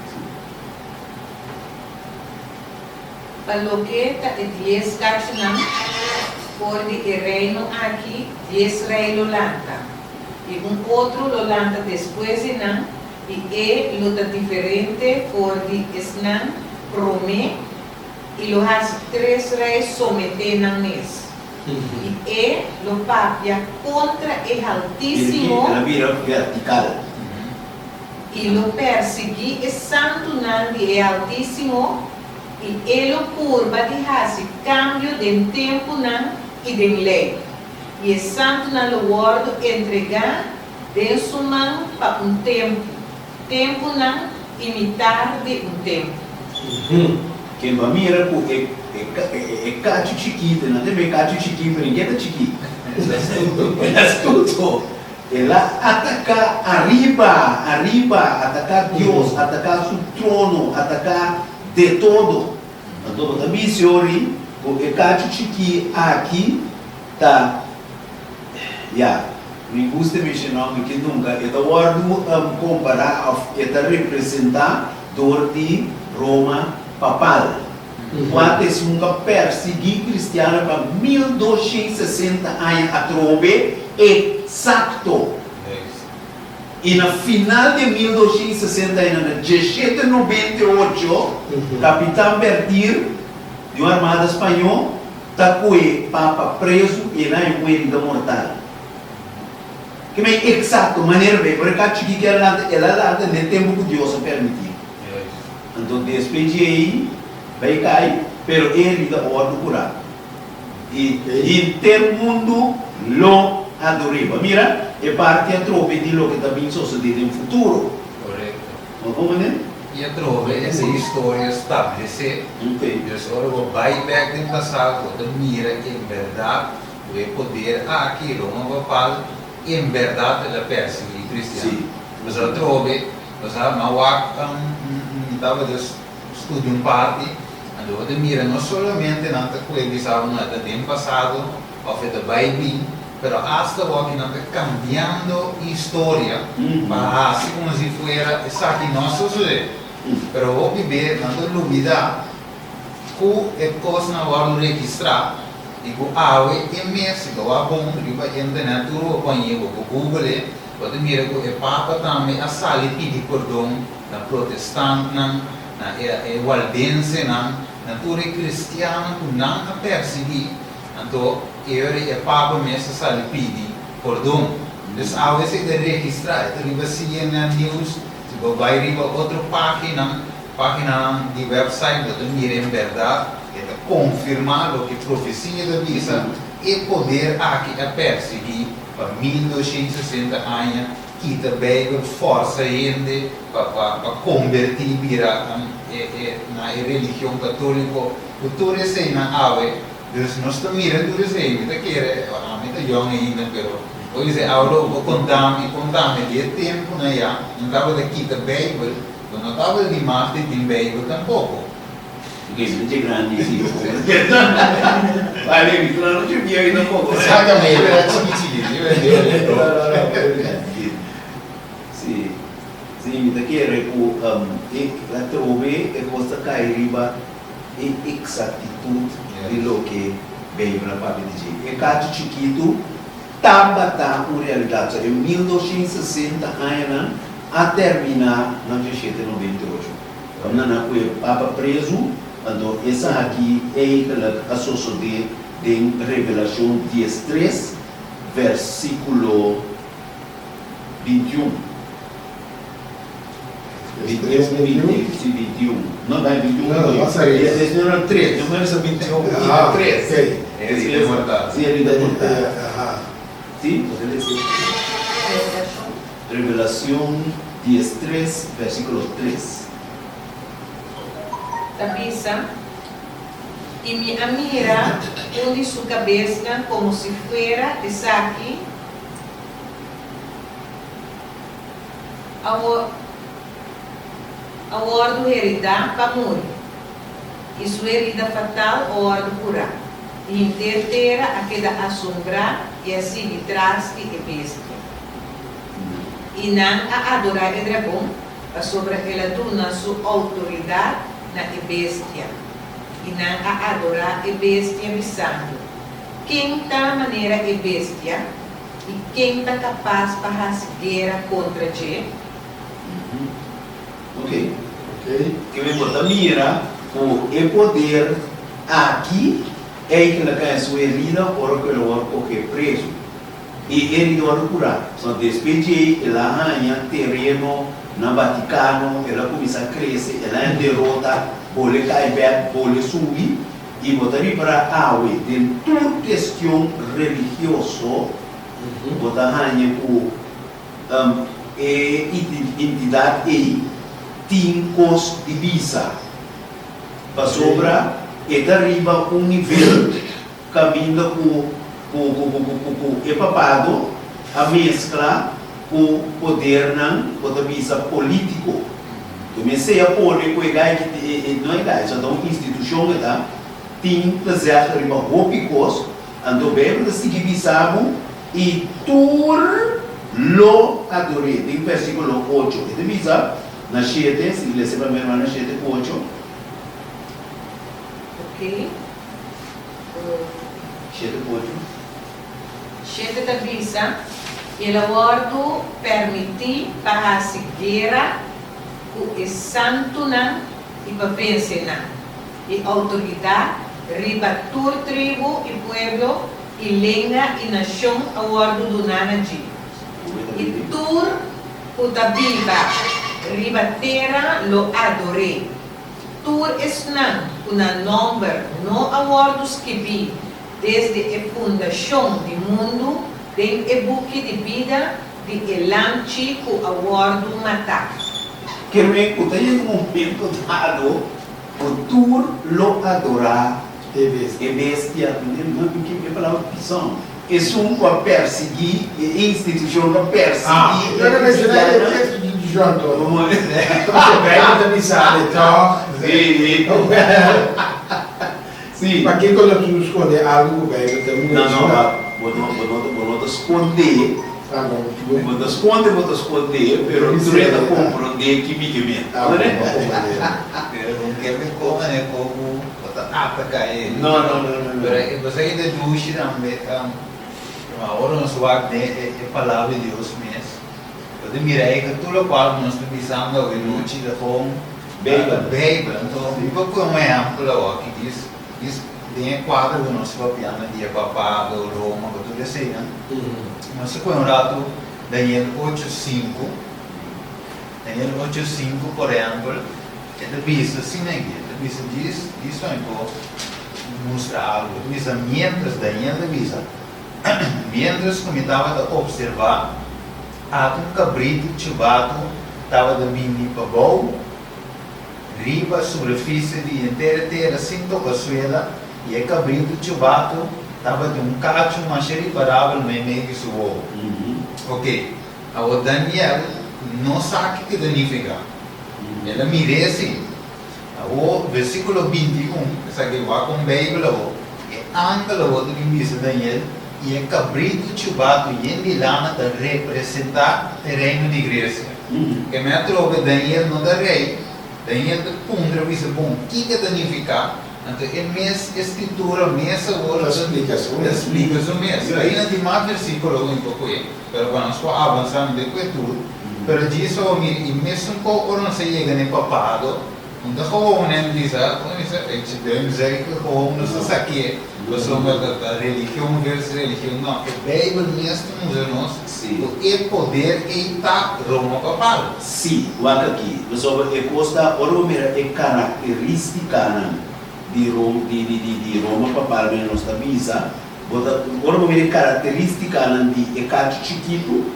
Sí. Pa loke ta e dies kachunan, for di e reino aki dies rei lo lanta, i un otro lo lanta despues di nan. I e lo ta diferente for di esnan promé, i lo hasi tres rei someté nan mes. I e lo papia kontra e Haltísimo. El a bira vertikal. I lo persiguí e santunan di e Haltísimo, i e lo purba di hasi kambio den tempunan i den lei. I e santunan lo wòrdu entregá den su man pa un tempu, tempunan i mitar di un tempu. Ken bo a mira ku e e kachu chikito, nan ta yama e kachu chikí, pero e ta chikí. El astuto. El a ataká ariba, ariba, ataká Dios, ataká su trono, ataká de todo. Anto bo ta bisa ori ku e kachu chikí aki ta, ya, mi gusta menshoná mi ke nunka e ta wòrdu kompará òf e ta representá dor di Roma papal, kua ta esun ku a persiguí kristiannan pa 1260 aña atrobe eksakto. I na final di e 1260 añanan, na 1798, Kapitan Bertir di un armada spañó ta kohe Papa prezu i el haña un herida mortal. Ke men eksakto manera bay, ora ka chiki ke a lanta, el a lanta n'e tempu ku Dios a permití. Anto despues dje ei bay kai, pero e herida a wòrdu kurá. I henter mundu lo ador'é. Bo a mira e parti atrobe di loke ta bin sosodé den futuro. Korekto. Bo a komprendé? I atrobe e historia stablesé. Dus ora bo bai bèk den pasado, bo ta mira en bèrdat ku e poder aki, Roma Papal, en bèrdat el a persiguí kristian. Pasobra atrobe, pasobra mi a wak, mi tabata studia un parti, anto bo ta mira no solamente nan ta kue bisa bo no e ta den pasado òf e ta bai bin, pero asta awor nan ta kambiando historia pa hasi komo si fuera esaki no a sosodé. Pero hopi be nan ta lubidá ku e kosnan a wòrdu registrá i ku awe e mes si bo a bon riba internet tur bo pon bo por google e, bo ta mira ku e papa tambe a sali pidi pordon na protestantnan, na e waldensenan, na tur e kristiannan ku nan a persiguí, anto e ora e papa mes a sali pidi pordon. Dus awe esei ta registrá, e ta riba CNN News, si bo bai riba otro página, páginanan di website bo ta mira en bèrdat e ta konfirmá loke profesia ta bisa, e poder aki a persiguí pa 1260 aña Kita Bijbel forsa hende pa pa kombertí bira na e religion katóliko ku tur eseinan awe. Dus nos ta mira tur esei. Mi ta kere, ami ta yòn ainda pero bo bisa awe lo bo konta mi konta mi di e tempunan ya nan tabata kita Bijbel bo no tabata di mas di tin Bijbel tampoko. Ok, mi ta grandi si. Vale, mi no ta bieu tampoco. Exactamente, mi era chiki chiki. Si, si, mi ta kere ku e atrobe e kos ta kai riba e exactitud di loke Beibel a papia di dje. E kachu chikitu tabata un realidat. So e 1260 añanan a terminá na 1798. Kaminda nan ku e papa prezu, anto esaki eigenlijk a sosodé den Revelashon 13, versíkulo 21. 13, 21? Sí, 21. No, no, 21. No, no, mas ariba. Es número 3, no mester 21, Ah, 3. ok. Herida mortal. Sí, herida mortal. Aha. Sí, Revelacion 13, versículo 3. Ta bisa, I mi a mira un di su kabesnan komo si fuera esaki a a wòrdu heridá pa muri, i su herida fatal a wòrdu kurá, i henter tera a keda asombrá i a sigui tras di e bestia. I nan a adorá e dragon, pasobra el a duna su outoridat na e bestia. I nan a adorá e bestia, bisando, Ken ta manera e bestia, i ken ta kapas pa hasi guera kontra dje? Ok. Ke men bo ta mira ku e poder aki eigenlijk a su herida ora ku el a wòrdu kohe prezu. I e herida wòrdu kurá. So despues djei el a haña tereno na Vatikano, el a kuminsá krese, el a haña derota, bole kai bèk, bole subi. I bo ta ripará awe den tur kestion religioso bo ta haña ku e entidat ei tin kos di bisa, pasobra e ta riba un nivel kaminda ku ku e papado a meskla ku podernan bo ta bisa polítiko. Ku mester a pone ku e gai ki no e gai, esaki ta un institushon e ta tin gezeg riba hopi kos, anto Beibel ta sigui bisa bo I tur lo ador'é. Den versíkulo ocho e ta bisa, na shete, si lesa pa mi hermana shete ku ocho. Ok. Shete ku ocho. Shete ta bisa, El a wòrdu pèrmití pa hasi guera ku e santunan i pa vense nan, i outoridat riba tur tribu i pueblo i lenga i nashon a wòrdu duná na dje, i tur ku ta biba riba tera lo ador'é, tur esnan ku nan nòmber no a wòrdu skibí desde e fundashon di mundu den e buki di bida di e Lamchi ku a wòrdu matá. Kermé ku ta yega un momento dado ku tur lo adorá E bestia. E bestia, no e palabra pison, esun ku a persiguí, e institushon ku a persiguí e Yo no mencioná e kristiannan. teksto di Juan Antonio. Como Pasobra Bijbel ta bisa ale tòg. Sí. Sí. Pakiko nos tur skonde algu ku Bijbel ta No, no, mencioná? bo no, bo no, bo no ta skondé. Ah, bon. Bo ta skonde, bo ta skondé, pero tur e ta komprondé ki mi ke men. Ah, bon, bo a komprondé. Pero con ke mi come ne koku bo ta ataca e. No, no, no, no, no. Pero e cosa ki ta dushi tambe ta ora nos wak den e palabra di Dios mes bo ta mira ei ku tur lokual ku nos ta bisando awe nochi ta kon Beibel. Beibel. Anto mi por pone un ehèmpel awor ki dis dis den e kuadro ku nos papiando di e papado, Roma ku tur eseinan. Nos ta pone un ratu Daniel ocho sinku. Daniel ocho sinku, por ehèmpel, e ta bisa asina aki, e ta bisa djis, djis pa mi por mustra algu. E ta bisa, Miéntras, Daniel ta bisa, miéntras ku mi tabata opservá, ata un kabritu chubatu tabata bini pabou riba superfisie di henter e tera sin toka suela, i e kabritu chubatu tabatin un kachu masha riparabel meimei di su wowo. Oke. Awor Daniel no sa kiko ta nifiká. El a mir'é si. Awor, versíkulo 21, esaki wak un Beibel awor, e angel awor ta bin bisa Daniel, I e kabritu chubatu yen di lana ta representá e reino di Gresia. Ke me atrobe Daniel no ta rei, Daniel ta puntra bisa, Bon, kiko ta nifiká? Anto e mes e Skritura mes awor Ta splika su mes. Ta splika su mes. Aina tin mas versíkulo ku mi por kohe. Pero pa nos por avansa no den ku e tur, pero djis awor mira i mesun ko ora nos a yega na e papado, un ta gewoon nen bisa, como bisa, e den zei ku gewoon nos ta sakié, pasobra ta ta religion versus religion, no, e Bijbel mes ta mustra nos ku e poder ei ta Roma papal. Sí, wak aki, pasobra e kos ta ora bo mira e karakteristikanan di Rom di di di di Roma papal mira nos ta bisa, Bo ta, ora bo mira e karakterístikanan di e kachu chikitu,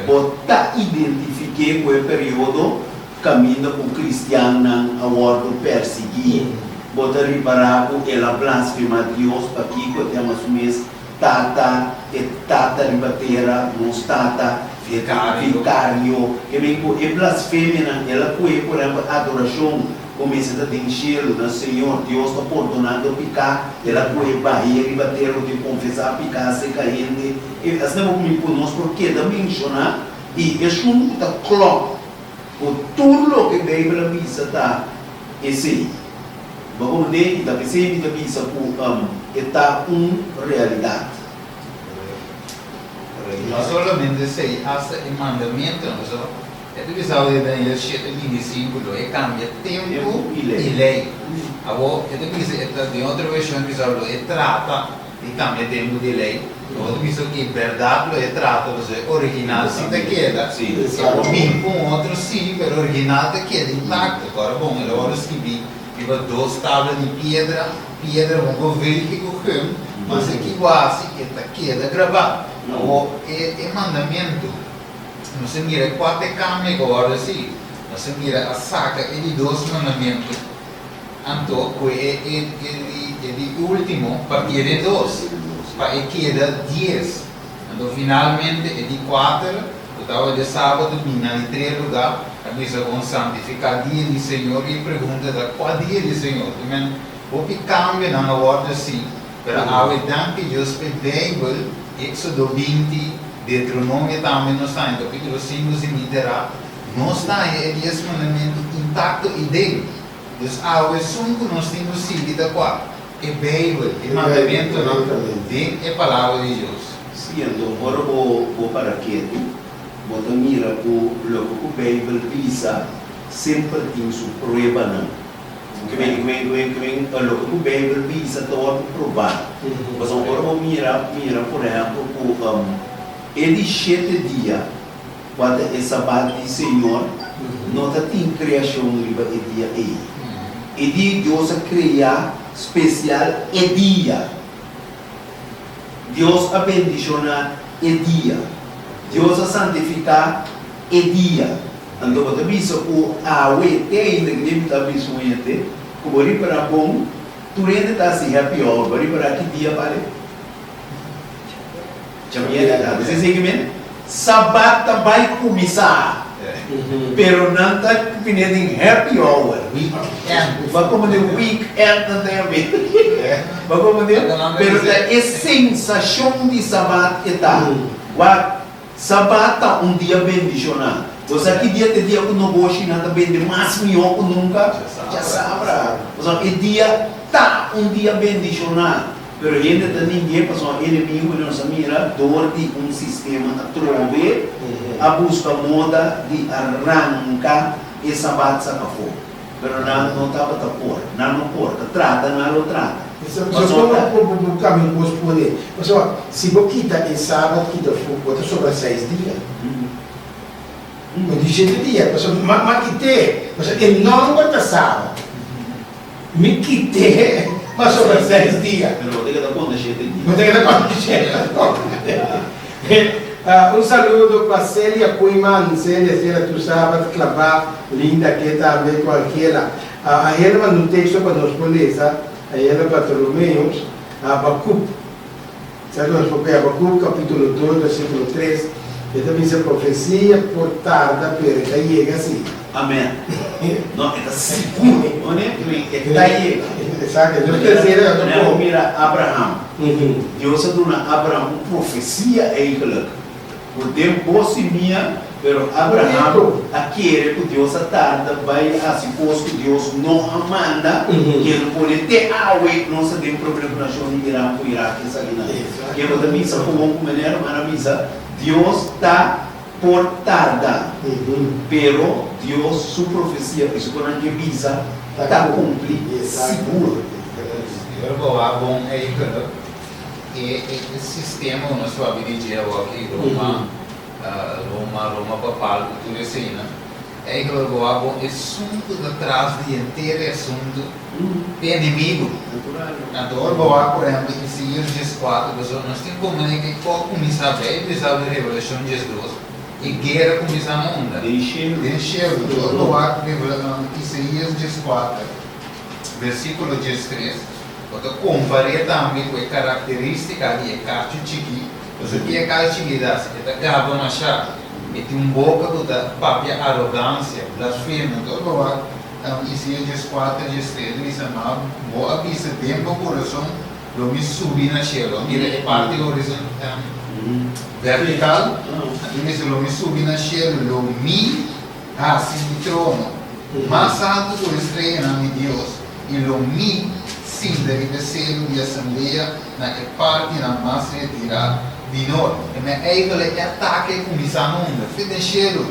bo ta identifik'é ku e periodo kaminda ku kristiannan a wòrdu persiguí. Bo ta ripará ku el a blasfemá Dios. Pakiko e ta yama su mes Tata, e Tata riba tera, nos Tata, e Vikario? Ke men ku e blasfemianan el a kohe, por ehèmpel, adorashon. Ku mester ta den shelu, na Señor Dios ta pordonando piká, El a kohe bahia riba tera ku tin konfesá piká aserka hende. E asina bo mi ku nos por keda menshoná i esun ku ta klòp ku tur loke Beibel a bisa ta esei. Bo komprendé? I ta p'esei mi ta bisa ku e ta un realidat. No solamente esei, asta e mandamentunan. Pasobra. E ta bisa awe Daniel shete 25 lo e kambia tempu i lei. Awor e ta bisa e ta den otro vershon e bisa lo e trata di kambia tempu di lei. Awor ta bisa ku bèrdat lo e trata pasobra e original si ta keda. E por bin ku un otro si pero original ta keda intakto. Kòrda bon el a wòrdu skibí riba dos tabla di piedra, piedra bon ku veigi ku gum, mas e kiko hasi e ta keda grabá. Awor e mandamentu. Nos a mira kua ta e kambio ku a wòrdu hasi. Nos a mira a saka e di dos mandamentu, anto ku e e di último partié den dos, pa e keda dies. Anto finalmente e di kuater, ku tabata djasabado, bini na di tres lugá, a bisa kon santifiká dia di Señor, i e pregunta ta, Kua dia di Señor? Te men, hopi kambionan a wòrdu hasi, pero awe danki Dios pa e Beibel, Éksodo 20, Deuteronomio tambe nos ta haña capítulo 5 si mi terá nos ta haña e dies mandamentu intacto i den. Dus awe esun ku nos tin ku sigui ta kua? E Beibel, e mandamentunan den e Palabra di Dios. Sí, anto ora bo bo para ketu, bo ta mira ku loke ku Beibel bisa semper tin su pruebanan. Kwen, kwen, kwen, kwen, loke ku Beibel bisa ta wòrdu probá. Pasobra ora bo mira, mira por ehèmpel ku e di shete dia, kua ta e Sabat di Señor, no ta tin kreashon riba e dia ei. E dia Dios a krea spesial e dia. Dios a bendishoná e dia. Dios a santifiká e dia. Anto bo ta bisa ku awe te ainda ki mi ta bisa un hende ku bo ripará bon, tur hende ta hasi happy hour, bo ripará ki dia bale? Djabièrnè ta. Bo esei ki men? Sabat ta bai kuminsá, pero nan ta bini den happy hour. Weekend. Bo a komprendé? Weekend nan ta yam'é. Bo a komprendé? Pero ta e sensashon di sabat e ta. Wak. Sabat ta un dia bendishoná. Bo sa ki dia ta e dia ku nogoshinan ta bende mas mihó ku nunka? Djasabra. Pasobra e dia ta un dia bendishoná. Pero hende ta ning'é pasobra enemigu di nos a mira dor di un sistema atrobe a buska moda di a ranka e sabat saka afó. Pero nan no tabata por. Nan no por. Ta trata nan lo trata. Pasobra kon bo por kambia un kos pone? Pasobra si bo kita e sabat kita fu bo ta sobra seis dia. Bo di shete dia. Pasobra ma ma kit'é. Pasobra e nòmber ta sabat. Mi kit'é ma sobra seis dia. Pero bo ta keda konta shete dia. Bo ta keda konta shete dia. Un saludo pa Celia Koeiman, Celia, Celia tur sabat klabá, Linda ke tambe ku Angela. Angela manda un teksto pa nos por lesa, Angela Bartolomeo, Habakuk. Sa ku nos por pega Habakuk kapítulo 2 versíkulo 3, e ta bisa profesia por tarda pero e ta yega si. Amen. No, e ta sigur, no ne? E ta yega. Exacto, Dios ta sera e ta por. Mira Abraham. Dios a duna Abraham un profesia eigenlijk, ku den bo simia, pero Abraham a kere ku Dios a tarda bai hasi kos ku Dios no a manda, kende pone te awe nos ta den problema ku nashon di Iran ku Irak esakinan. Ke bo ta bisa komo ku manera hermano a bisa, Dios ta por tarda, pero Dios su profesia i su konan ke bisa ta kumpli sigur. Ora bo wak bon eigenlijk e e sistema ku nos papia di dje awor aki Roma Roma Roma papal ku tur eseinan eigenlijk ora bo wak bon esun ku ta tras di henter e asuntu ta e enemigo. Anto ora bo wak por ehempel Isaías 14 pasobra nos tin komprende ke kò kuminsá Beibel sa di Revelashon 12 e guera kuminsá na unda? Den shelu. Den shelu. Ora bo wak Isaías 14. Versíkulo 13, bo ta kompar'é tambe ku e karakterístika di e kachu chikí. Pasobra ki e kachu chikí ta hasi? E ta gaba mashá. E tin un boka ku ta papia arogansia, blasfemia. Anto bo wak Isaías 14, 13 ta bisa, Ma bo a bisa den bo kurason, Lo mi subi na shelu. A mira e parti vertikal. Anto e bisa, Lo mi subi na shelu, lo mi Hasi mi trono mas altu ku e streanan, mi Dios, i lo mi sinta riba e seru di asamblea na e partinan mas retirá di nort. E men eigenlijk e atake a kuminsá na unda? Fe den shelu.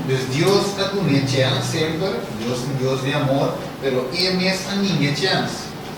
Dus Dios a dun'é chèns semper, Dios ta un Dios di amor, pero e mes a ninga e chèns.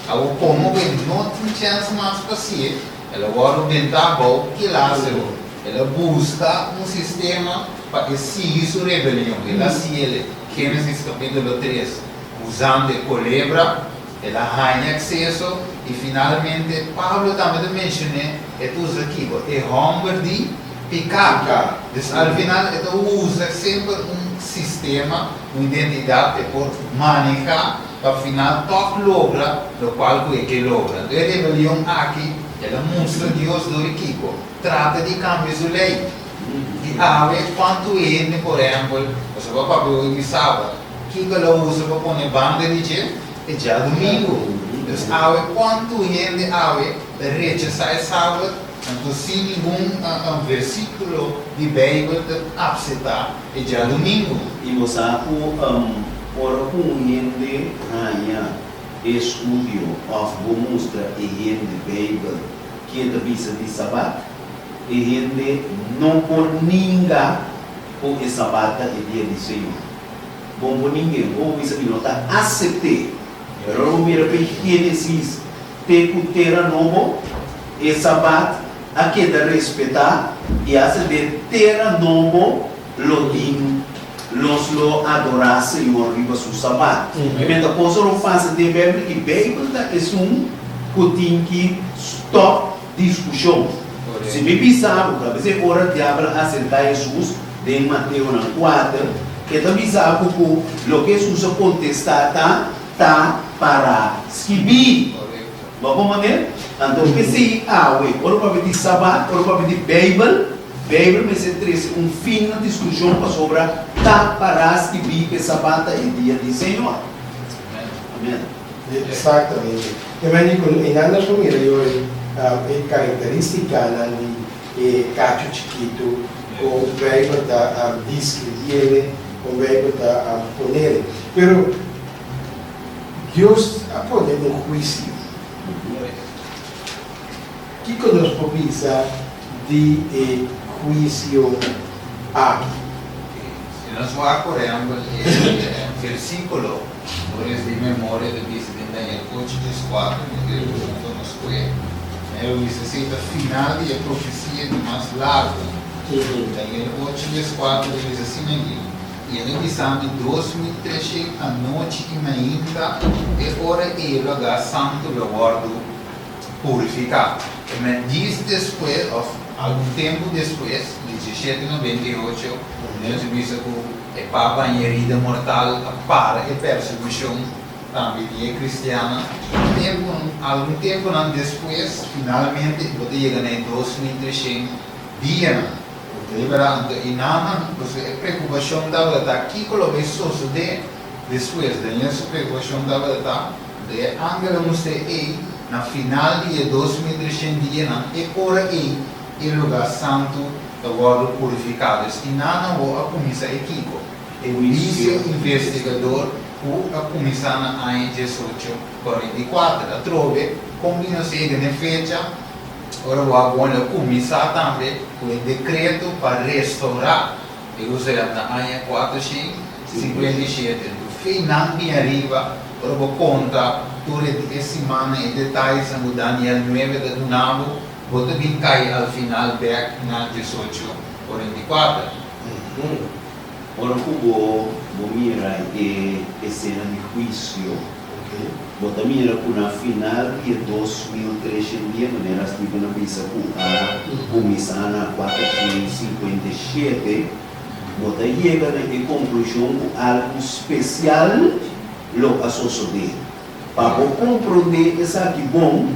Awor komo ku e no tin chèns mas pa hasié, el a wòrdu bentá abou ki Lázaro. El a buska un sistema pa e sigui su rebelion. El a hasiel, Génesis kapítulo tres, usando e kolebra. El a haña akseso i finalmente Pablo tambe ta menshoné e ta usa kiko? E hòmber di piká. Dus al final e ta usa semper un sistema, un identidat e por manehá pa final tòg logra lokual ku e ke logra. Anto e rebelion aki el a mustra Dios dor di kiko? Trata di kambia su lei. I awe kuantu hende por ehèmpel, pasobra bo a papia hoy di sabat, Kiko el a usa pa pone banda di dje? E djadumingu. Dus awe kuantu hende awe ta rechasá e sabat, anto sin ningun versíkulo di Beibel ta apseptá e djadumingu. I bo sa ku ora ku un hende haña e studio òf bo mustra e hende Beibel ke ta bisa di sabat, e hende no por ninga ku e sabat ta e dia di Señor. Bon por ningen, bo bisa mi no ta asept'é. Pero ora bo mira p'e Génesis te ku Tera Nobo, e Sabat a keda respetá i asta den Tera Nobo lo tin los lo adorá Señor riba su Sabat. I menta cosa lo pasa den Beibel i Beibel ta esun ku tin ki stòp diskushon. Si mi bisa bo ku a bes e ora diabel a aserká Hesus den Mateonan kuater, e ta bisa bo ku loke Hesus a kontestá ta, Ta pará skibí. Bo a komprendé? Anto p'esei awe, ora bo papia di Sabat, ora bo papia di Beibel, Beibel mester trese un fin na diskushon pasobra ta pará skibí ku e Sabat ta e dia di Señor. Amèn. Exactamente. E mani cu einan nos por mira yori e caracteristicanan di e cacho chikito con Bijbel ta describiele, con Bijbel ta ponele. Pero Dios a pone un huicio. Kico nos por bisa di e huicio aki? Si nos wak por ehempel e versiculo. Por es di memoria ta bisa den Daniel ocho dies kuater, mi kere ku hunto nos kue. E lo bisa esei ta final di e profesia di mas largu. Daniel ocho dies kuater ta bisa asina aki, I el a bisa mi 2300 anochi i mainta, e ora ei e lugá santu lo wòrdu purifiká. E men djis despues, òf algun tempu despues, diesishete 98, nos a bisa ku E papa en herida mortal a para e persekushon tambe di e kristiannan. Tempu, algun tempunan despues, finalmente bo ta yega na e 2300 dianan. Liberá. Anto i nannan, pasobra e preokupashon tabata ta kiko lo bay sosodé despues. Daniel su preokupashon tabata ta, anto e angel a mustr'é ei, na final di e 2300 dianan, e ora ei, E lugá santu ta wòrdu purifiká. Dus i nan awor a kuminsá e kiko? E huisio investigador ku a kuminsá na aña 1844. Atrobe, kon di nos yega n'e fecha ora bo a bon lo kuminsá tambe ku e dekreto pa restourá Jerusalèm na aña 457. Anto fe nan bin ariba ora bo konta tur e simannan e detayesnan ku Daniel nuebe ta duna bo. Bo ta bin kai al final bek na 1844. Ora ku bo bo mira e esena di huisio, bo ta mira ku na final di e 2300 dia, manera Steven a bisa ku a kuminsá na 457, bo ta yega na e konklushon ku algu spesial lo a sosodé. Pa bo komprondé esaki bon,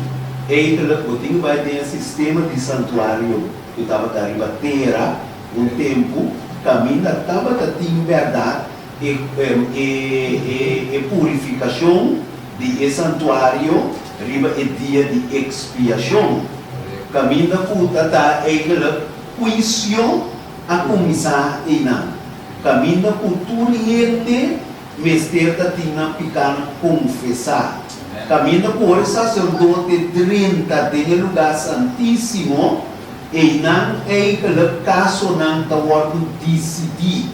eigenlijk bo tin bai den e sistema di santuario ku tabata riba tera un tempu kaminda tabata tin bèrdat e e purifikashon di e santuario riba e dia di ekspiashon, kaminda ku ta ta eigenlijk huisio a kuminsá einan, kaminda ku tur hende Mester ta tin nan pikánan konfesá. Kaminda ku ora e saserdote drenta den e lugá santísimo, einan eigenlijk kasonan ta wòrdu disidí.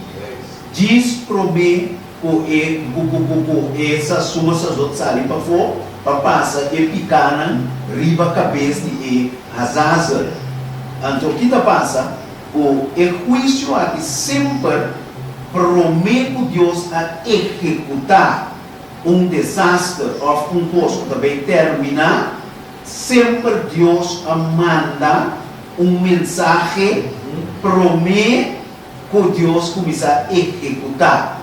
Djis promé ku e ku ku ku ku e sa sumo saserdote sali pafó pa pasa e pikánan riba kabes di e Hazazel. Anto ki ta pasa? Ku e huisio aki semper promé ku Dios a ehekutá un desaster òf un kos ku ta bai terminá, semper Dios a manda un mensahe promé ku Dios kuminsá ehekutá.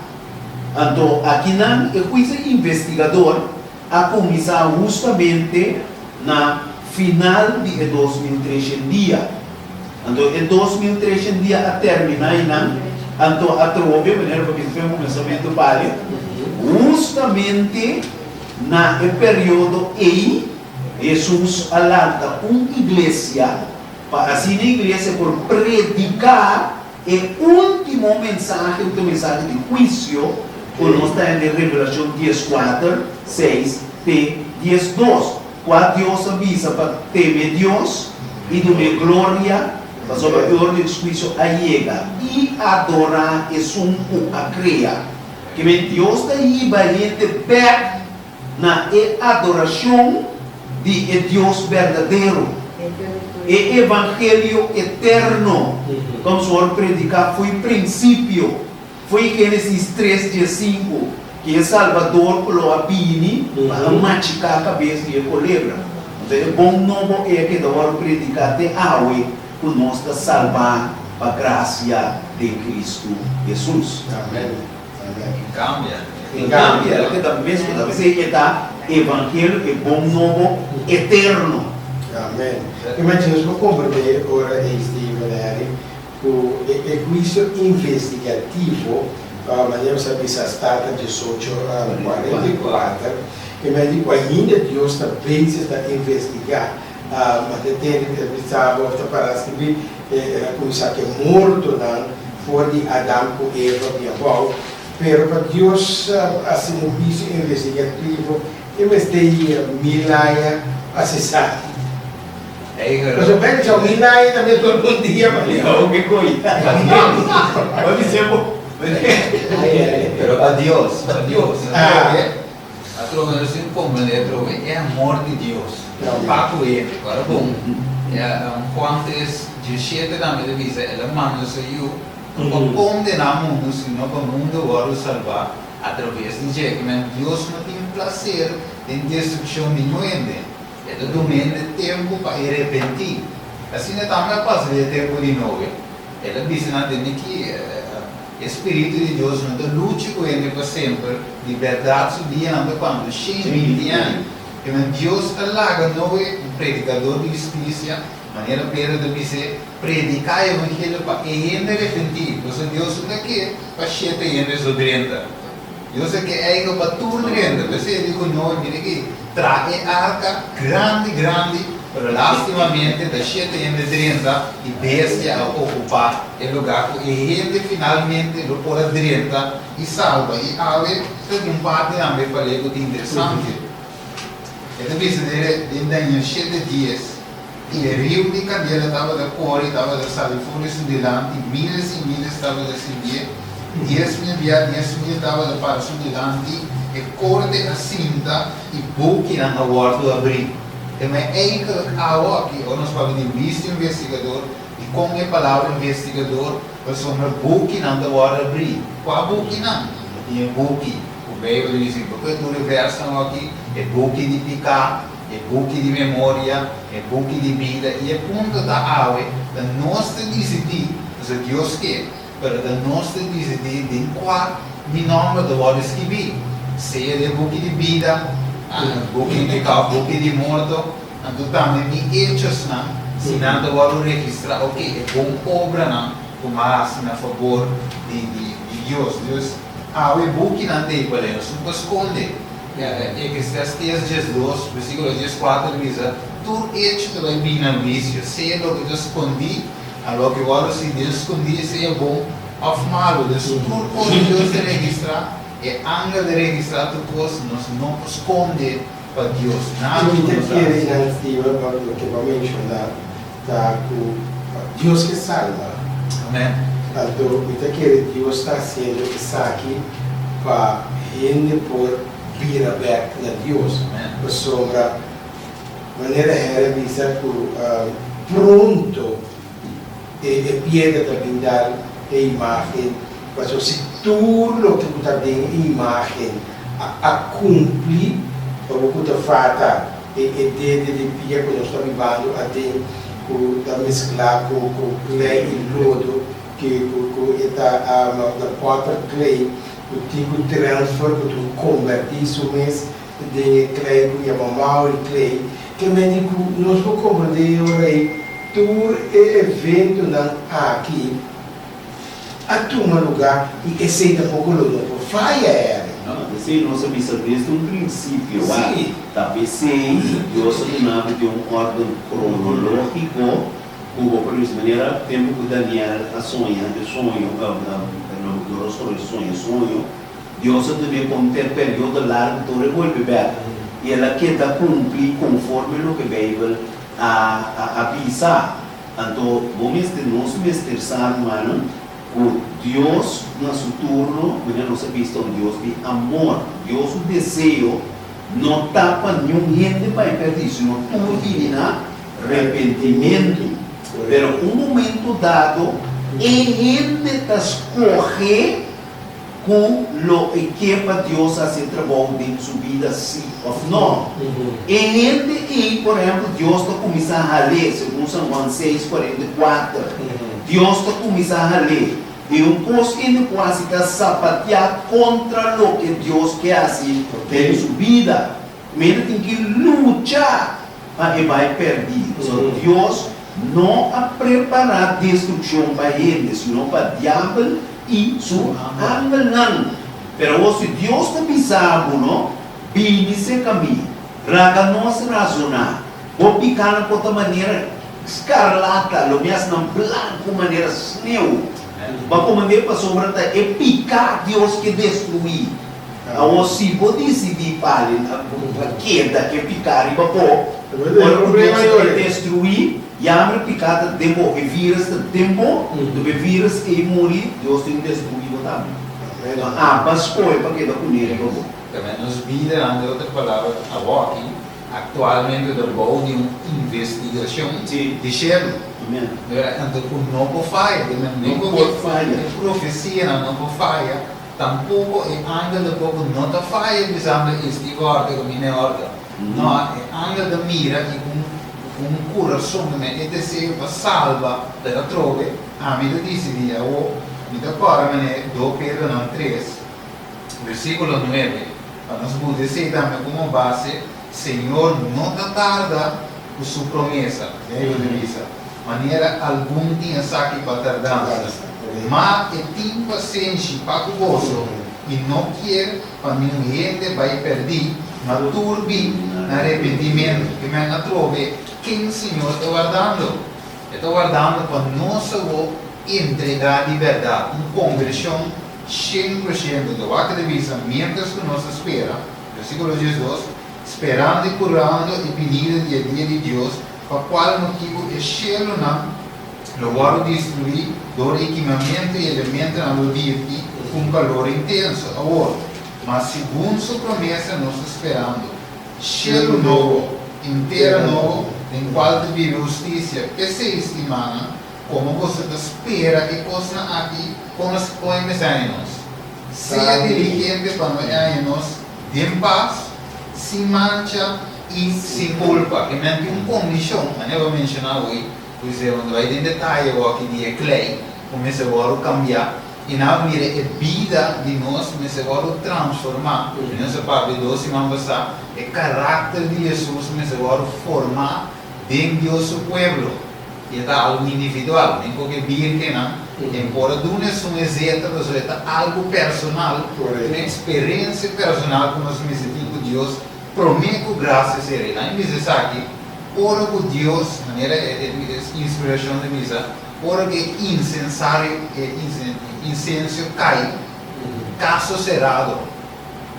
Anto akinan e huisio investigador a kuminsá hustamente na final di e 2300 dia. Anto e 2300 dia a terminá einan, anto atrobe, manera ku a bisa fen kuminsamentu pale, hustamente na e periodo ei Hesus a lanta un iglesia pa asina e iglesia por prediká E último mensahe ku ta un mensahe di huisio ku nos ta hende Revelashon 14, 6 te 12, kua Dios a bisa pa teme Dios i dun'é gloria, pasobra e ora di huisio a yega, i adorá esun ku a krea. Kimen Dios ta hiba hende bèk na e adorashon di e Dios berdadero, e evangelio eterno ku nos wòrdu prediká fo'i prinsipio, fo'i Génesis 3 15, ku e Salbador ku lo a bini pa a machiká kabes di e kolebra. Anto e bon nobo ei a keda wòrdu prediká te awe ku nos ta salbá pa grasia den Kristu Hesus. Amèn. Amèn. Kambia. En cambio, el a keda mescos. A pesey e ta evangelio, e bon nobo eterno. Amèn. Imagina nos por comprende ora ei Steven Harry cu e huicio investigativo, manera nos a bisa a start na 1844, e mei di cu ainda Dios ta bezig ta investiga. Ma te tende ta bisa bo of ta para scribi, el a cuminsa cu e mortonan for di Adam cu Eva bin abao. Pero pa Dios hasi un huisio investigativo e mester yega mil aña pa hasi esaki. Pasobra bek dja mil aña ta mester algun dia pa Leo. Pero pa Dios, pa Dios. Atrobe nos tin comprende atrobe e amor di Dios pa cu hende. Ora bon, Juan 3, 17 tambe ta bisa, El a manda su Yu No pa kondená mundu, sino pa mundu wòrdu salbá atraves di dje. Kimen Dios no tin plaser den destrukshon di niun hende. E ta duna hende tempu pa e repentí. Asina tambe a pasa den e tempu di Noe. El a bisa nan tende ki e spiritu di Dios no ta lucha ku hende pa semper, di bèrdat su dianan ta kuantu? 120 aña. Kimen Dios a laga Noe, un predikador di hustisia, manera Pedro ta bis'é, Prediká e evangelio pa e hende repentí, pasobra Dios no ta ke pa shete hende so drenta. Dios ta ke eikel pa tur drenta. P'esei e di ku Noe, Mira aki, traha e arka grandi grandi, pero lastimamente ta shete hende drenta i bestia a okupá e lugá ku e hende finalmente lo por a drenta i salba. I awe ta di un parti tambe pa lei ku ta interesante. E ta bisa den Daniel shete dies. I e riu di kandela tabata kore i tabata sali for di su dilanti, miles i miles tabata sirbié, 10,000 bia 10,000 tabata para su dilanti, e korte a sinta i bukinan a wòrdu abrí. E mei eikel awo aki, ora nos papia di huisio investigador, i kon e palabra investigador, pasobra bukinan ta wòrdu abrí. Kua bukinan? Tin e buki ku Beibel ta bisa, i tur e vèrsnan aki, e buki di piká, E buki di memoria, e buki di bida i e punto ta awe ta nos ta disidí, pasobra Dios ke, pero ta nos ta disidí den kua mi nòmber ta wòrdu skibí, sea den e buki di bida, buki di pekado, buki di morto, anto tambe mi echosnan, si nan ta wòrdu registrá, oke, e bon obranan ku mi a hasi na fabor di Dios. Dios, awe bukinan ta ei pa lei, nos no por skonde. Eclesiastes 12, versíkulo 14 ta bisa, Tur echo ta bai bini na huisio, sea loke ta skondí a loke wòrdu si den skondí, sea bon òf malu. Dus tur kos Dios ta registrá, e angel ta registrá tur kos, nos no por skonde. pa Dios. Nada Mi ku ta nos kere hasi. nan, Steven, pa loke bo a menshoná ta ku Dios ke salba. Amèn. Anto mi ta kere Dios ta hasiendo esaki pa hende por bira bèk na Dios. Amèn. Pasobra manera Harry a bisa ku pronto e piedra ta bin dal e imágen, pasobra si tur loke ku ta den e imágen a kumpli, pa bo ku ta falta e dede di pia ku nos ta bibando aden ku ta mesklá ku klei i lodo ku e ta the potter clay ku tin ku transfer ku tin ku kombertí su mes den e klei ku yama Maori clay, ke mende ku nos por komprendé e ora ei tur e eventonan aki a tuma lugá i esei tampoko lo no por faya, Eric. No, esei nos a bisa desde un prinsipio. Wak, ta p'esei Dios a duna bo den un órden kronológiko ku bo por bisa manera tempu ku Daniel a soña e soño, Nabucodonosor a soña e soño, Dios a dun'é kon ter periodo largu tur e bolbe bèk, i el a keda kumpli konforme loke Beibel a a bisa. Anto bo mester, nos mester sa, rumannan, ku Dios na su turno, manera nos a bisa, ta un Dios di amor. Dios su deseo no ta pa niun hende bai pèrdí, sino tur bini na repentimentu. Pero un momento dado e hende ta skohe. Ku lo e ke pa Dios hasi e trabou den su bida sí òf nò. E hende ei, por ehèmpel, Dios ta kuminsá hal'é, segun San Juan seis, 44. Dios ta kuminsá hal'é. I un kos hende ku hasi ta sapatiá kontra loke Dios ke hasi den su bida. Mester tin ki lucha pa e bai pèrdí. Pasobra Dios no a prepará destrukshon pa hende, sino pa Diabel i su angelnan. Pero awor si Dios ta bisa bo, no, bini serka mi, raga nos razoná, bo pikánan por ta manera skarlata, lo mi hasi nan blanku manera sneu. Bo a komand'é pasobra ta e piká Dios ke destruí. Awor si bo disidí pali pa keda ke piká riba bo, ora ku Dios a ke destruí, yamber piká ta den bo, e vírus ta den bo, enton e vírus ei muri, Dios tin ku destruí bo tambe. Enton aba skohe pa keda kuné riba bo. Tambe nos bidanan, den otro palabra, awoki, aktualmente ta bou di un investigashon di shelu. Anto ku no por faya, No por faya. E profesianan no por faya. Tampoco e angel de poco no ta faya bisando e Steve horta cu mi ne horta. No, e angel ta mira y cu un curason me e deseo pa salba pero atrobe ami ta dicidi awo mi ta cora mene do Pedronan tres versiculo nuebe pa nos buta esey tambe como base Señor no ta tarda cu su promesa, Bijbel ta bisa, manera algun tin esaki pa tardansa, ma e tin pasenshi pa cu boso i no kier pa niun hende bai perdí, ma tur bin na repentimentu. Ke men atrobe ken Señor ta wardando? E ta wardando pa nos awor entregá di bèrdat, un konvershon 100%. Ta wak e ta bisa, miéntras ku nos ta spera, Versíkulo 12, Sperando i purando e binida di e dia di Dios, pa kual motibu e shelunan lo wòrdu destruí dor di kimamentu i elementonan lo dirti ku un kalor intenso. Awor, ma segun su promesa nos ta sperando shelu nobo i un tera nobo den kual ta biba hustisia. P'esei, stimanan, komo boso ta spera e kosnan aki, kon nos por empesá e nos? Sea diligente pa no e haña nos den pas, sin mancha i sin kulpa. E men tin un kondishon, manera bo a menshoná awor, ku esei bo no ta bai den detaye awor aki di e klei ku mester wòrdu kambiá i nan a mira e bida di nos mester wòrdu transformá. I nos a papia dos siman pasá, e karakter di Hesus mester wòrdu formá den Dios su pueblo. I e ta algu individual, den koke birkennan e por a duna esun e zeta pasobra e ta algu personal, un eksperensia personal ku nos mester tin ku Dios promé ku grasia ser ei. Nan bisa esaki ora ku Dios, manera e inspirashon ta bisa, ora ku e insensario, e insensio kai, kaso serado.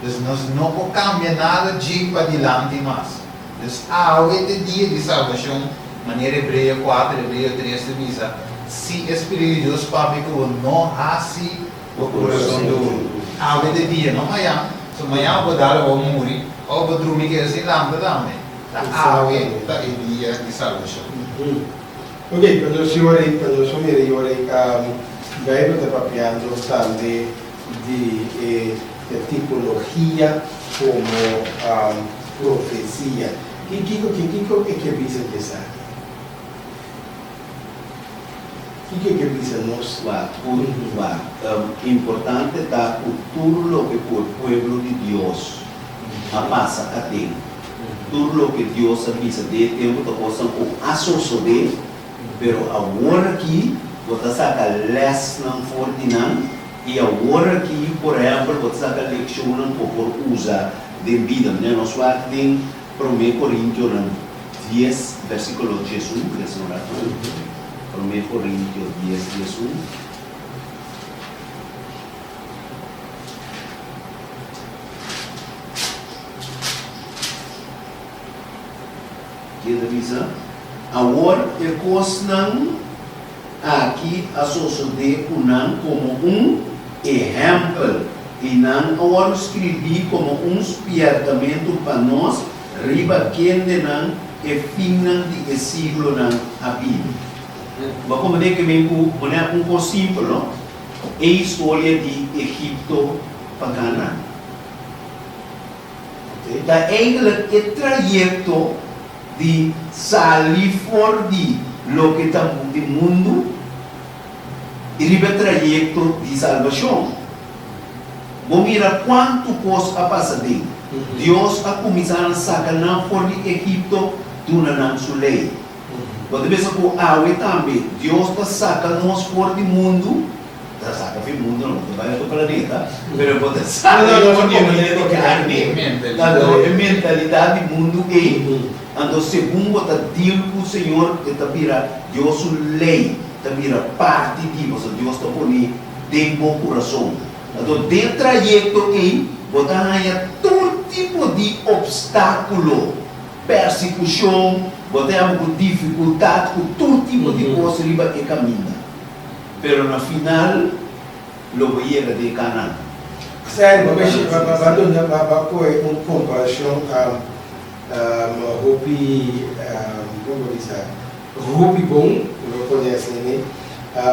Dus nos no por kambia nada djei padilanti mas. Dus awe ta e dia di salbashon, manera Hebreo kuater, Hebreo tres ta bisa, Si e Spiritu di Dios papia ku bo, no hasi bo kurason duru. Awe ta e dia, no mañan. So mañan bo dal bo muri òf bo drumi keda sin lanta tambe. Ta awe ta e dia di salbashon. Ok, pa nos yora i pa nos mira yora i Bijbel ta papiando tambe di e tipologia komo profesia. Ki kiko ki kiko e ke bisa di esaki? Kiko e ke bisa nos? Wak, wak, importante ta ku tur loke ku e pueblo di Dios a pasa aden. Tur loke Dios a bisa den e tempu ta kosnan ku a sosodé, pero awor aki bo ta saka lèsnan for di nan, i awor aki, por ehèmpel, bo ta saka lekshonnan ku bo por usa den bida. Manera nos wak den Promé Korintionan dies, vèrsikulo diesun, lesa un ratu. Promé Korintio dies, diesun. Ke ta bisa? Awor e kosnan aki a sosodé ku nan komo un ehèmpel, i nan a wòrdu skribí komo un spièrtamentu pa nos riba kendenan e finnan di e siglonan a bini. Bo a komprendé ke men ku manera un kos simpel, no? E historia di Egipto pa Kanaan. Ta eigenlijk e trayekto di sali for di loke ta di mundu i riba e trayekto di salbashon. Bo mira kuantu kos a pasa den. Dios a kuminsá na saka nan for di Egipto duna nan su lei. Bo ta pensa ku awe tambe Dios ta saka nos for di mundu? Ta saka fin mundu no, bo ta bai otro planeta, pero bo ta saka for di e manera di karni, anto e mentalidat di mundu ei, anto segun bo ta deal ku Señor e ta bira Dios su lei ta bira parti di bo, pasobra Dios ta pone den bo kurason. Anto den trayekto ei bo ta haña tur tipo di opstákulo, persekushon, bo ta yama ku difikultat, ku tur tipo di kos riba e kaminda. Pero na final lo bo yega den Canaan. Serio, ba mishi, ba ba ba duna, ba ba kohe un komparashon hopi, kon bo bisa, hopi bon, lo pone asina ne,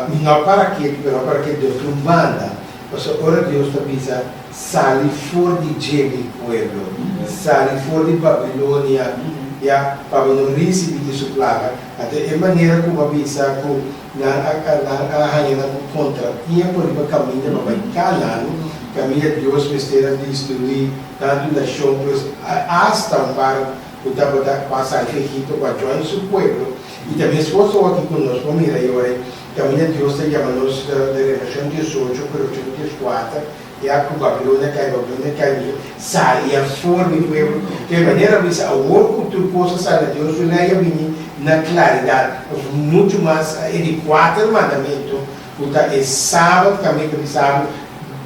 mi no para ketu, pero a para ketu di otro banda, pasobra ora Dios ta bisa, sali for di dje, mi pueblo, sali for di Babilonia, ya, pa bo no risibí di su plaga, anto e manera ku bo a bisa ku Nan a nan a haña nan ku kontratiempo riba kaminda pa bai Kanaan, kaminda Dios mester a destruí tantu nashon pues asta un par ku tabata pasa riba Egipto pa join su pueblo. I ta meskos awor aki ku nos por mira i ora kaminda Dios ta yama nos den Revelashon diesocho ku Revelashon dieskuater ya ku Babilonia kai Babilonia kai sali afor mi pueblo. Di e manera bisa awor ku tur kos a sali na Dios su lei a bini na klaridat òf muchu mas e di kuater mandamentu ku ta e sabat kaminda di sabat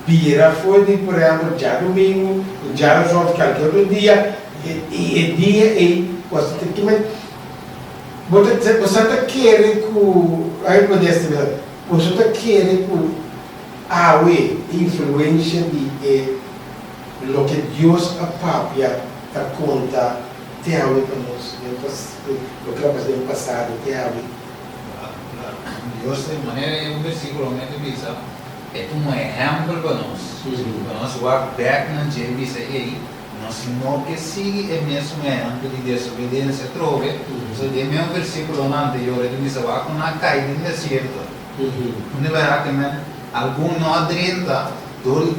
bira for di por ehèmpel djadumingu djarazon òf kualke otro dia i e dia ei ku a ta kimen bo ta bo sa ta kere ku ai pone esta bisa boso ta kere ku awe e influensha di e loke Dios a papia ta konta Te awe pa nos den pas loke a pasa den pasado te awe. Dios den manera e un versikulo me ta bisa e ta un ehèmpel pa nos. Pa nos wak bèk na dje bisa ei nos no ke sigui e mesun ehèmpel di desobedensia atrobe. So den e un versikulonan anterior e ta bisa wak ku nan a kai den desierto. Unda wak ke men algun no a drenta dor di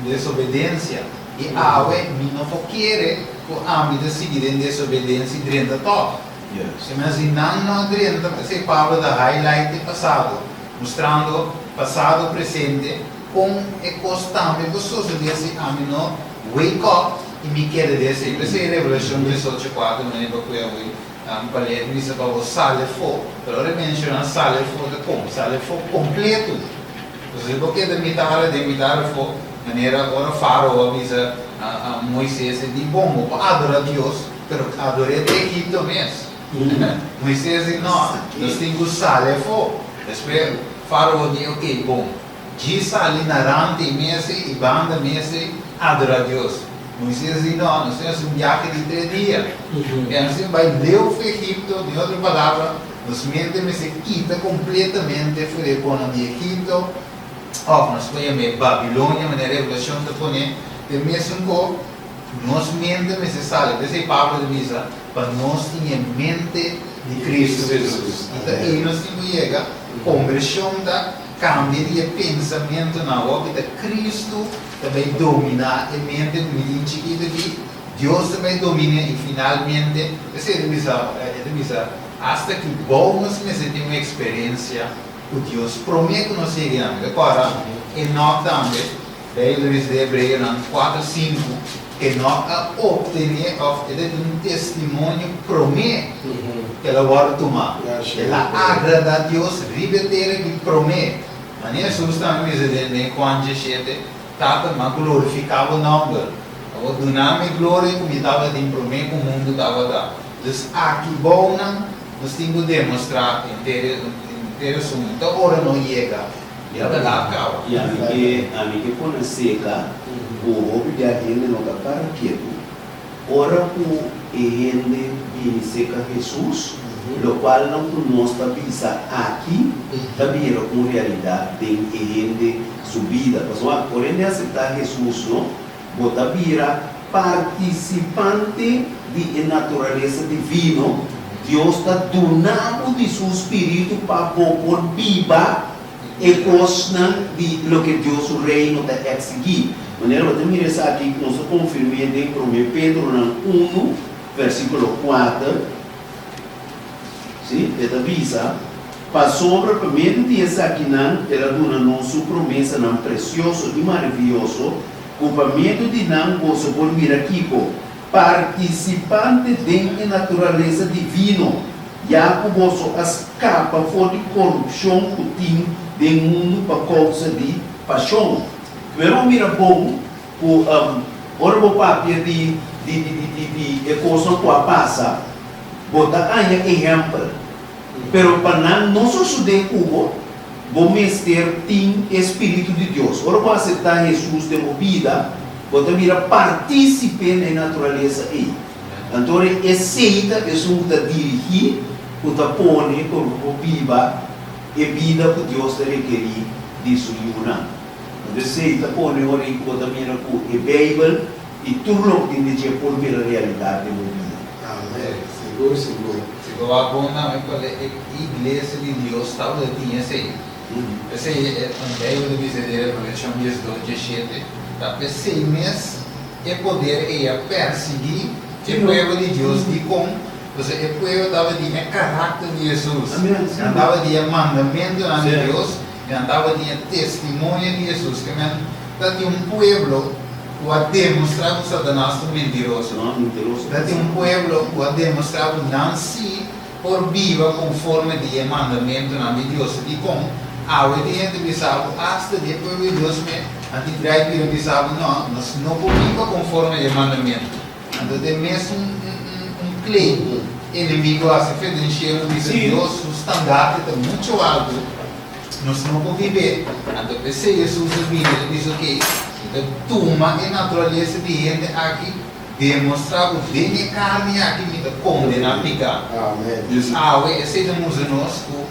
desobedensia. I awe mi no por kere ku ami ta sigui den desobedensia i drenta tòg. E men si nan no a drenta, p'esei Pablo ta highlight e pasado, mustrando pasado presente kon e kos tambe por sosodé si ami no wake up i mi keda den esei. P'esei Revelashon diesocho kuater manera pa ku e awe pa lei ta bisa pa bo sali afó, pero ora e menshoná sali afó ta kon? Sali afó kompleto. Pasobra si bo keda mitar aden mitar afó. Manera ora Fárao a bisa a Moises, e di, Bon, bo por adorá Dios, pero ador'é den Egipto mes. Moises di, No, nos tin ku sali afó. Despues Fárao di, Oké, bon, djis sali na rant ei mes ei i banda mes ei, adorá Dios. Moises di, No, nos tin hasi un biahe di tres dia. I nos tin bai leu for Egipto, den otro palabra, nos mente mester kita kompletamente for di e konan di Egipto. Òf nos por yam'é Babilonia, manera Revelashon ta pon'é. Den mesun ko, nos mente mester sali. P'esei Pablo ta bisa pa nos tin e mente di Kristu Hesus. I ta ei nos tin ku yega. Kombershon ta kambia di e pensamentunan. Awor ki ta Kristu ta bai dominá e mente ku mi tin chikitu aki, Dios ta bai domin'é i finalmente, p'esei e ta bisa, e ta bisa, asta ki bou nos mester tin un eksperensia ku Dios promé ku nos yega nan. Rekòrda Enòk tambe, Beibel ta bisa den Hebreonan kuater sinku, Enòk a optené òf e ta tin un testimonio promé ku el a wòrdu tumá. El a agradá Dios riba e tera aki promé. Manera Hesus tambe bisa den Juan diesshete, Tata, m'a glorifiká bo nòmber. Awor duna mi e gloria ku mi tabatin promé ku mundu tabata. Dus aki bou nan nos tin ku demostrá henter henter esun. Ta ora no yega, Ya ta laat kaba. I ami ke ami ke pone seka ku hopi bia hende no ta para ketu. Ora ku e hende bini seka Hesus, lokualnan ku nos ta bisa aki ta bira un realidat den e hende su bida. Pasobra ora hende aseptá Hesus no, Bo ta bira partisipante di e naturalesa divino, Dios ta duna bo di su spiritu pa bo por biba e kosnan di loke Dios su Reino ta eksigí. Manera bo ta mira esaki, nos ta konfirm'é den Promé Pedronan unu, versíkulo kuater. Sí, e ta bisa, Pasobra pa medio di esakinan el a duna nos su promesanan presioso i maravioso, ku pa medio di nan boso por bira kiko? Partisipante den e naturalesa divino, ya ku boso a skapa for di korupshon ku tin den mundu pa kousa di pashon. Pero bo mira bon ku ora bo papia di di di di e kosnan ku a pasa, Bo ta haña ehèmpel, pero pa nan no sosodé ku bo, bo mester tin e spiritu di Dios. Ora bo aseptá Hesus den bo bida, bo ta bira partísipe na e naturalesa ei. Anto esei ta esun ku ta dirigí, ku ta pone ku bo biba e bida ku Dios ta rekerí di su yunan. Anto esei ta pone ora ei ku bo ta mira ku e Beibel I tur loke tin di dje por bira realidat den bo bida. Amen. Sigur, sigur. Si bo wak bon tambe cual e iglesia di Dios tabata tin esey. Esey e Bijbel ta bisa den Revelacion diesdos diesshete, ta pesey mes e poder ey a persigui e pueblo di Dios. Dicon? Pasobra e pueblo tabatin e karakter di Jesus. Nan tabatin e mandamentonan di Dios i nan tabatin e testimonio di Jesus. Ke men ta tin un pueblo ku a demostrá ku Satanas ta un mentiroso. Ta tin un pueblo ku a demostrá ku nan sí por biba konforme di e mandamentunan di Dios. Dikon? Awe tin hende bisa ku asta di e pueblo di Dios mes nan tin drai bira bisa ku no, nos no por biba konforme di e mandamentu. Anto den mes un un klei ku enemigo hasi fe den shelu bisa Dios su standarte ta mucho alto, nos no por bib'é. Anto p'esei Hesus a bini el a bisa oke, mi ta tuma e naturalesa di hende aki, demostrá ku den e karni aki mi ta kondená piká. Dus awe esei ta mustra nos ku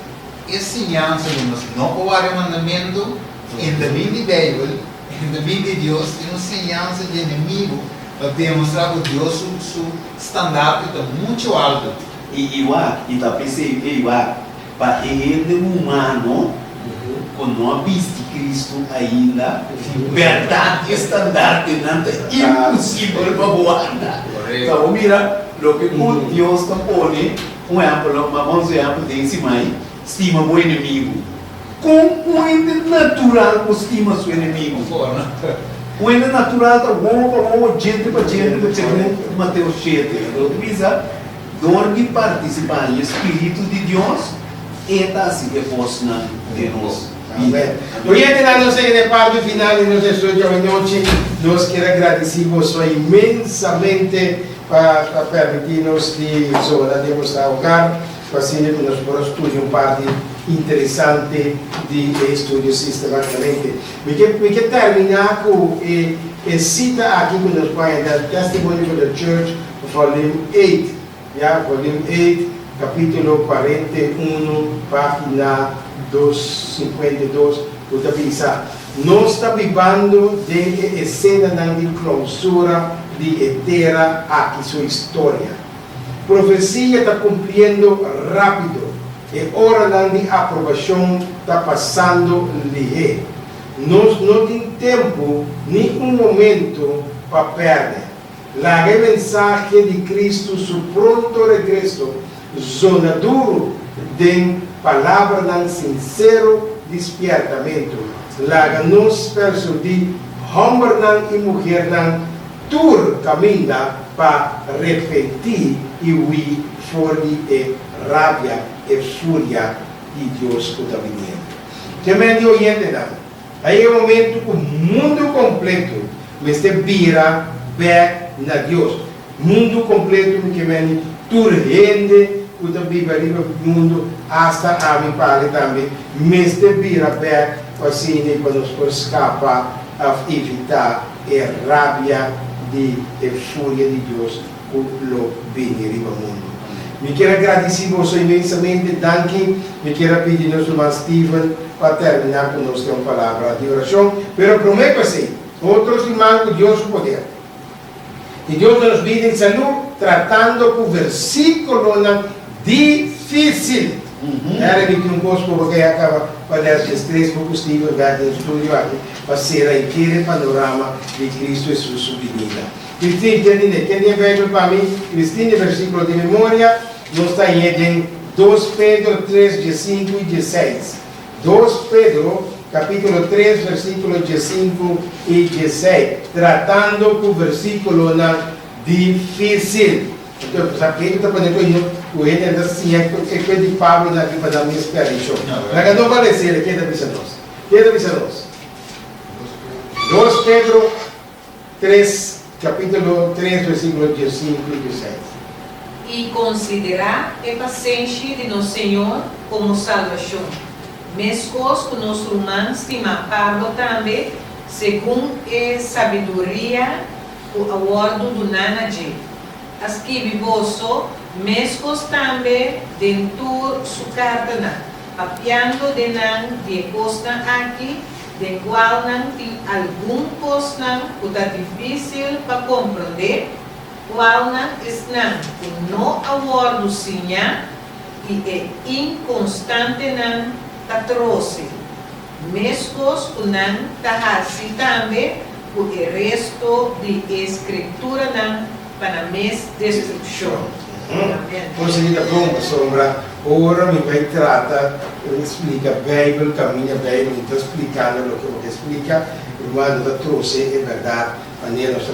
e siñansa ku nos no por wak e mandamentu, en ta bin di Beibel, en ta bin di Dios, tin un siñansa di enemigo Pa demostra ku Dios su su standarte ta muchu altu. I iwak, i ta p'esei e iwak pa e hende humano ku no a bisti Kristu ainda, bèrdat e standartenan ta imposibel pa bo anda. Ta bo mira loke ku Dios ta pone, un ehèmpel, vamos un ehèmpel den simai, stima bo enemigu. Kon un hende natural por stima su enemigu? Un hende natural ta wowo pa wowo, djente pa djente, segun Mateo shete. Lo ta bisa, dor di partisipá den e spiritu di Dios, e ta hasi e bosnan den nos. Amén. Oyentenan, nos a yega na e parti final di nos estudio awe nochi. Nos kier a gradisí boso inmensamente pa a permití nos di zona den boso hogar pa asina ku nos por a studia un parti interesante di e estudio sistematicamente. Mi ke mi ke terminá ku e e sita aki ku nos por haña den Testimony for the Church Volume 8. Ya, volume 8, capítulo 41, página 252, cu ta bisa, Nos ta bibando den e escenanan di clausura di e tera aki su historia. Profecia ta cumpliendo rápido, e oranan di aprobacion ta pasando lihé. Nos no tin tempu ni un momento pa perde. Laga e mensahe di Cristo su pronto regreso zona duru den palabranan sincero di spiertamentu. Laga nos persudí hombernan i muhernan tur caminda pa repentí i hui for di e rabia, e furia di Dios cu ta biniendo. Temen di oyentenan, A yega e momento ku mundu kompleto mester bira bèk na Dios. Mundu kompleto mi ke meni tur hende ku ta biba riba mundu, asta ami pale tambe, mester bira bèk pa asina pa nos por skapa òf evitá e rabia di e furia di Dios ku lo bini riba mundu. Mi kier a gradisí boso inmensamente. Danki. Mi kier a pidi nos ruman Steven pa terminá ku nos den un palabra di orashon. Pero promé ku esei, otro siman ku Dios su poder i Dios lo nos bida i salú tratando ku versíkulonan difísil. Era mi tin un kos ku bo ke a kaba pa des 13 bo ku Steven bèk den studio aki pa sera henter e panorama di Kristu Hesus su binida. Christine, ken di ne? Ken di e Bijbel pa mi? Christine, e versiculo di memoria, nos ta hañ'é den Dos Pedro tres, diesinku i dieseis. Dos Pedro, capítulo tres, versiculo diesinku i dieseis, tratando cu versiculonan difícil. Entonces, sa Pedro ta pone cu no, cu hende ta siña e cu di Pablo nan aki pa nan mes perdicion. Laga no balesele, ken ta bisa nos? Ken ta bisa nos? Dos Pedro. Tres, capítulo tres, versículo diesinku i dieseis. I konsiderá e pasenshi di nos Señor komo salbashon, meskos ku nos ruman stimá Pablo tambe, segun e sabiduria ku a wòrdu duná na dje, a skibi boso meskos tambe den tur su kartanan, papiando den nan di e kosnan aki, den kualnan tin algun kosnan ku ta difísil pa komprondé, kualnan esnan ku no a wòrdu siñá i e inkonstantenan ta trose, meskos ku nan ta hasi tambe ku e resto di e Skrituranan pa nan mes destrukshon. Amèn. Konsehí ta bon pasobra ora mi bai trata splika Beibel kaminda Beibel mi ta splikando loke bo ke splika, ruman no ta trose e bèrdat manera nos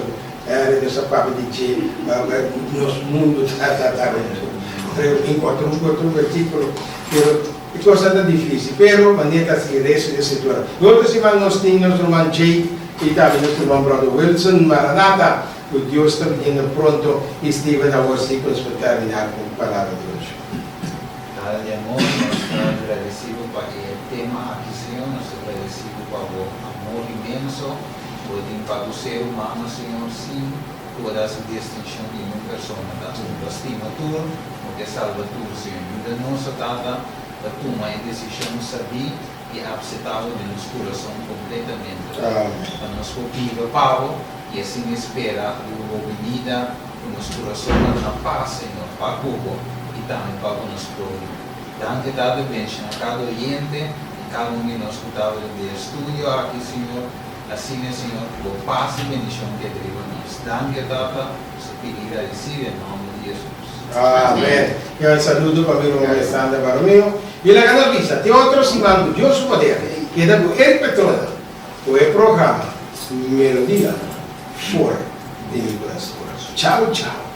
ta nos ta papia di dje nos mundu ta ta ta enkontra un otro versíkulo pero e kosnan ta difísil pero manera ta sigui resto di e skritura. Otro siman nos tin nos ruman Jake i tambe nos ruman Brother Wilson Maranatha. Ku Dios ta biniendo pronto i Steven awor si ku nos por terminá ku un palabra di orashon. Tata di amor, nos ta gradeci Bo pa e tema aki, Señor. Nos ta gradeci Bo pa Bo amor inmenso ku Bo tin pa ku ser humano, Señor, sin ku Bo ta hasi distincion di niun persona. Ta Bo ta stima tur, Bo ke salba tur, Señor. Yuda nos, o Tata, pa tuma e decision sabí i apseptá Bo den nos kurason kompletamente, pa nos por biba pa Bo i asina spera riba Bo binida ku nos kurasonnan na pas, Señor, pa ku Bo i tambe pa ku nos próhimo. Danki, Tata, benshoná kada oyente i kada un di nos ku tabata den e studio aki, Señor. Asina, Señor, ku Bo pas i bendishon keda riba nos. Danki, Tata, nos ta pidi i gradisí den nòmber di Hesus. Amen. Ke un saludo pa mi ruman Alexander Baromeo. I laga nos bisa, te otro siman ku Dios su poder keda ku Eric Petrona ku e programa Melodia for di mi Kurason. Chao chao.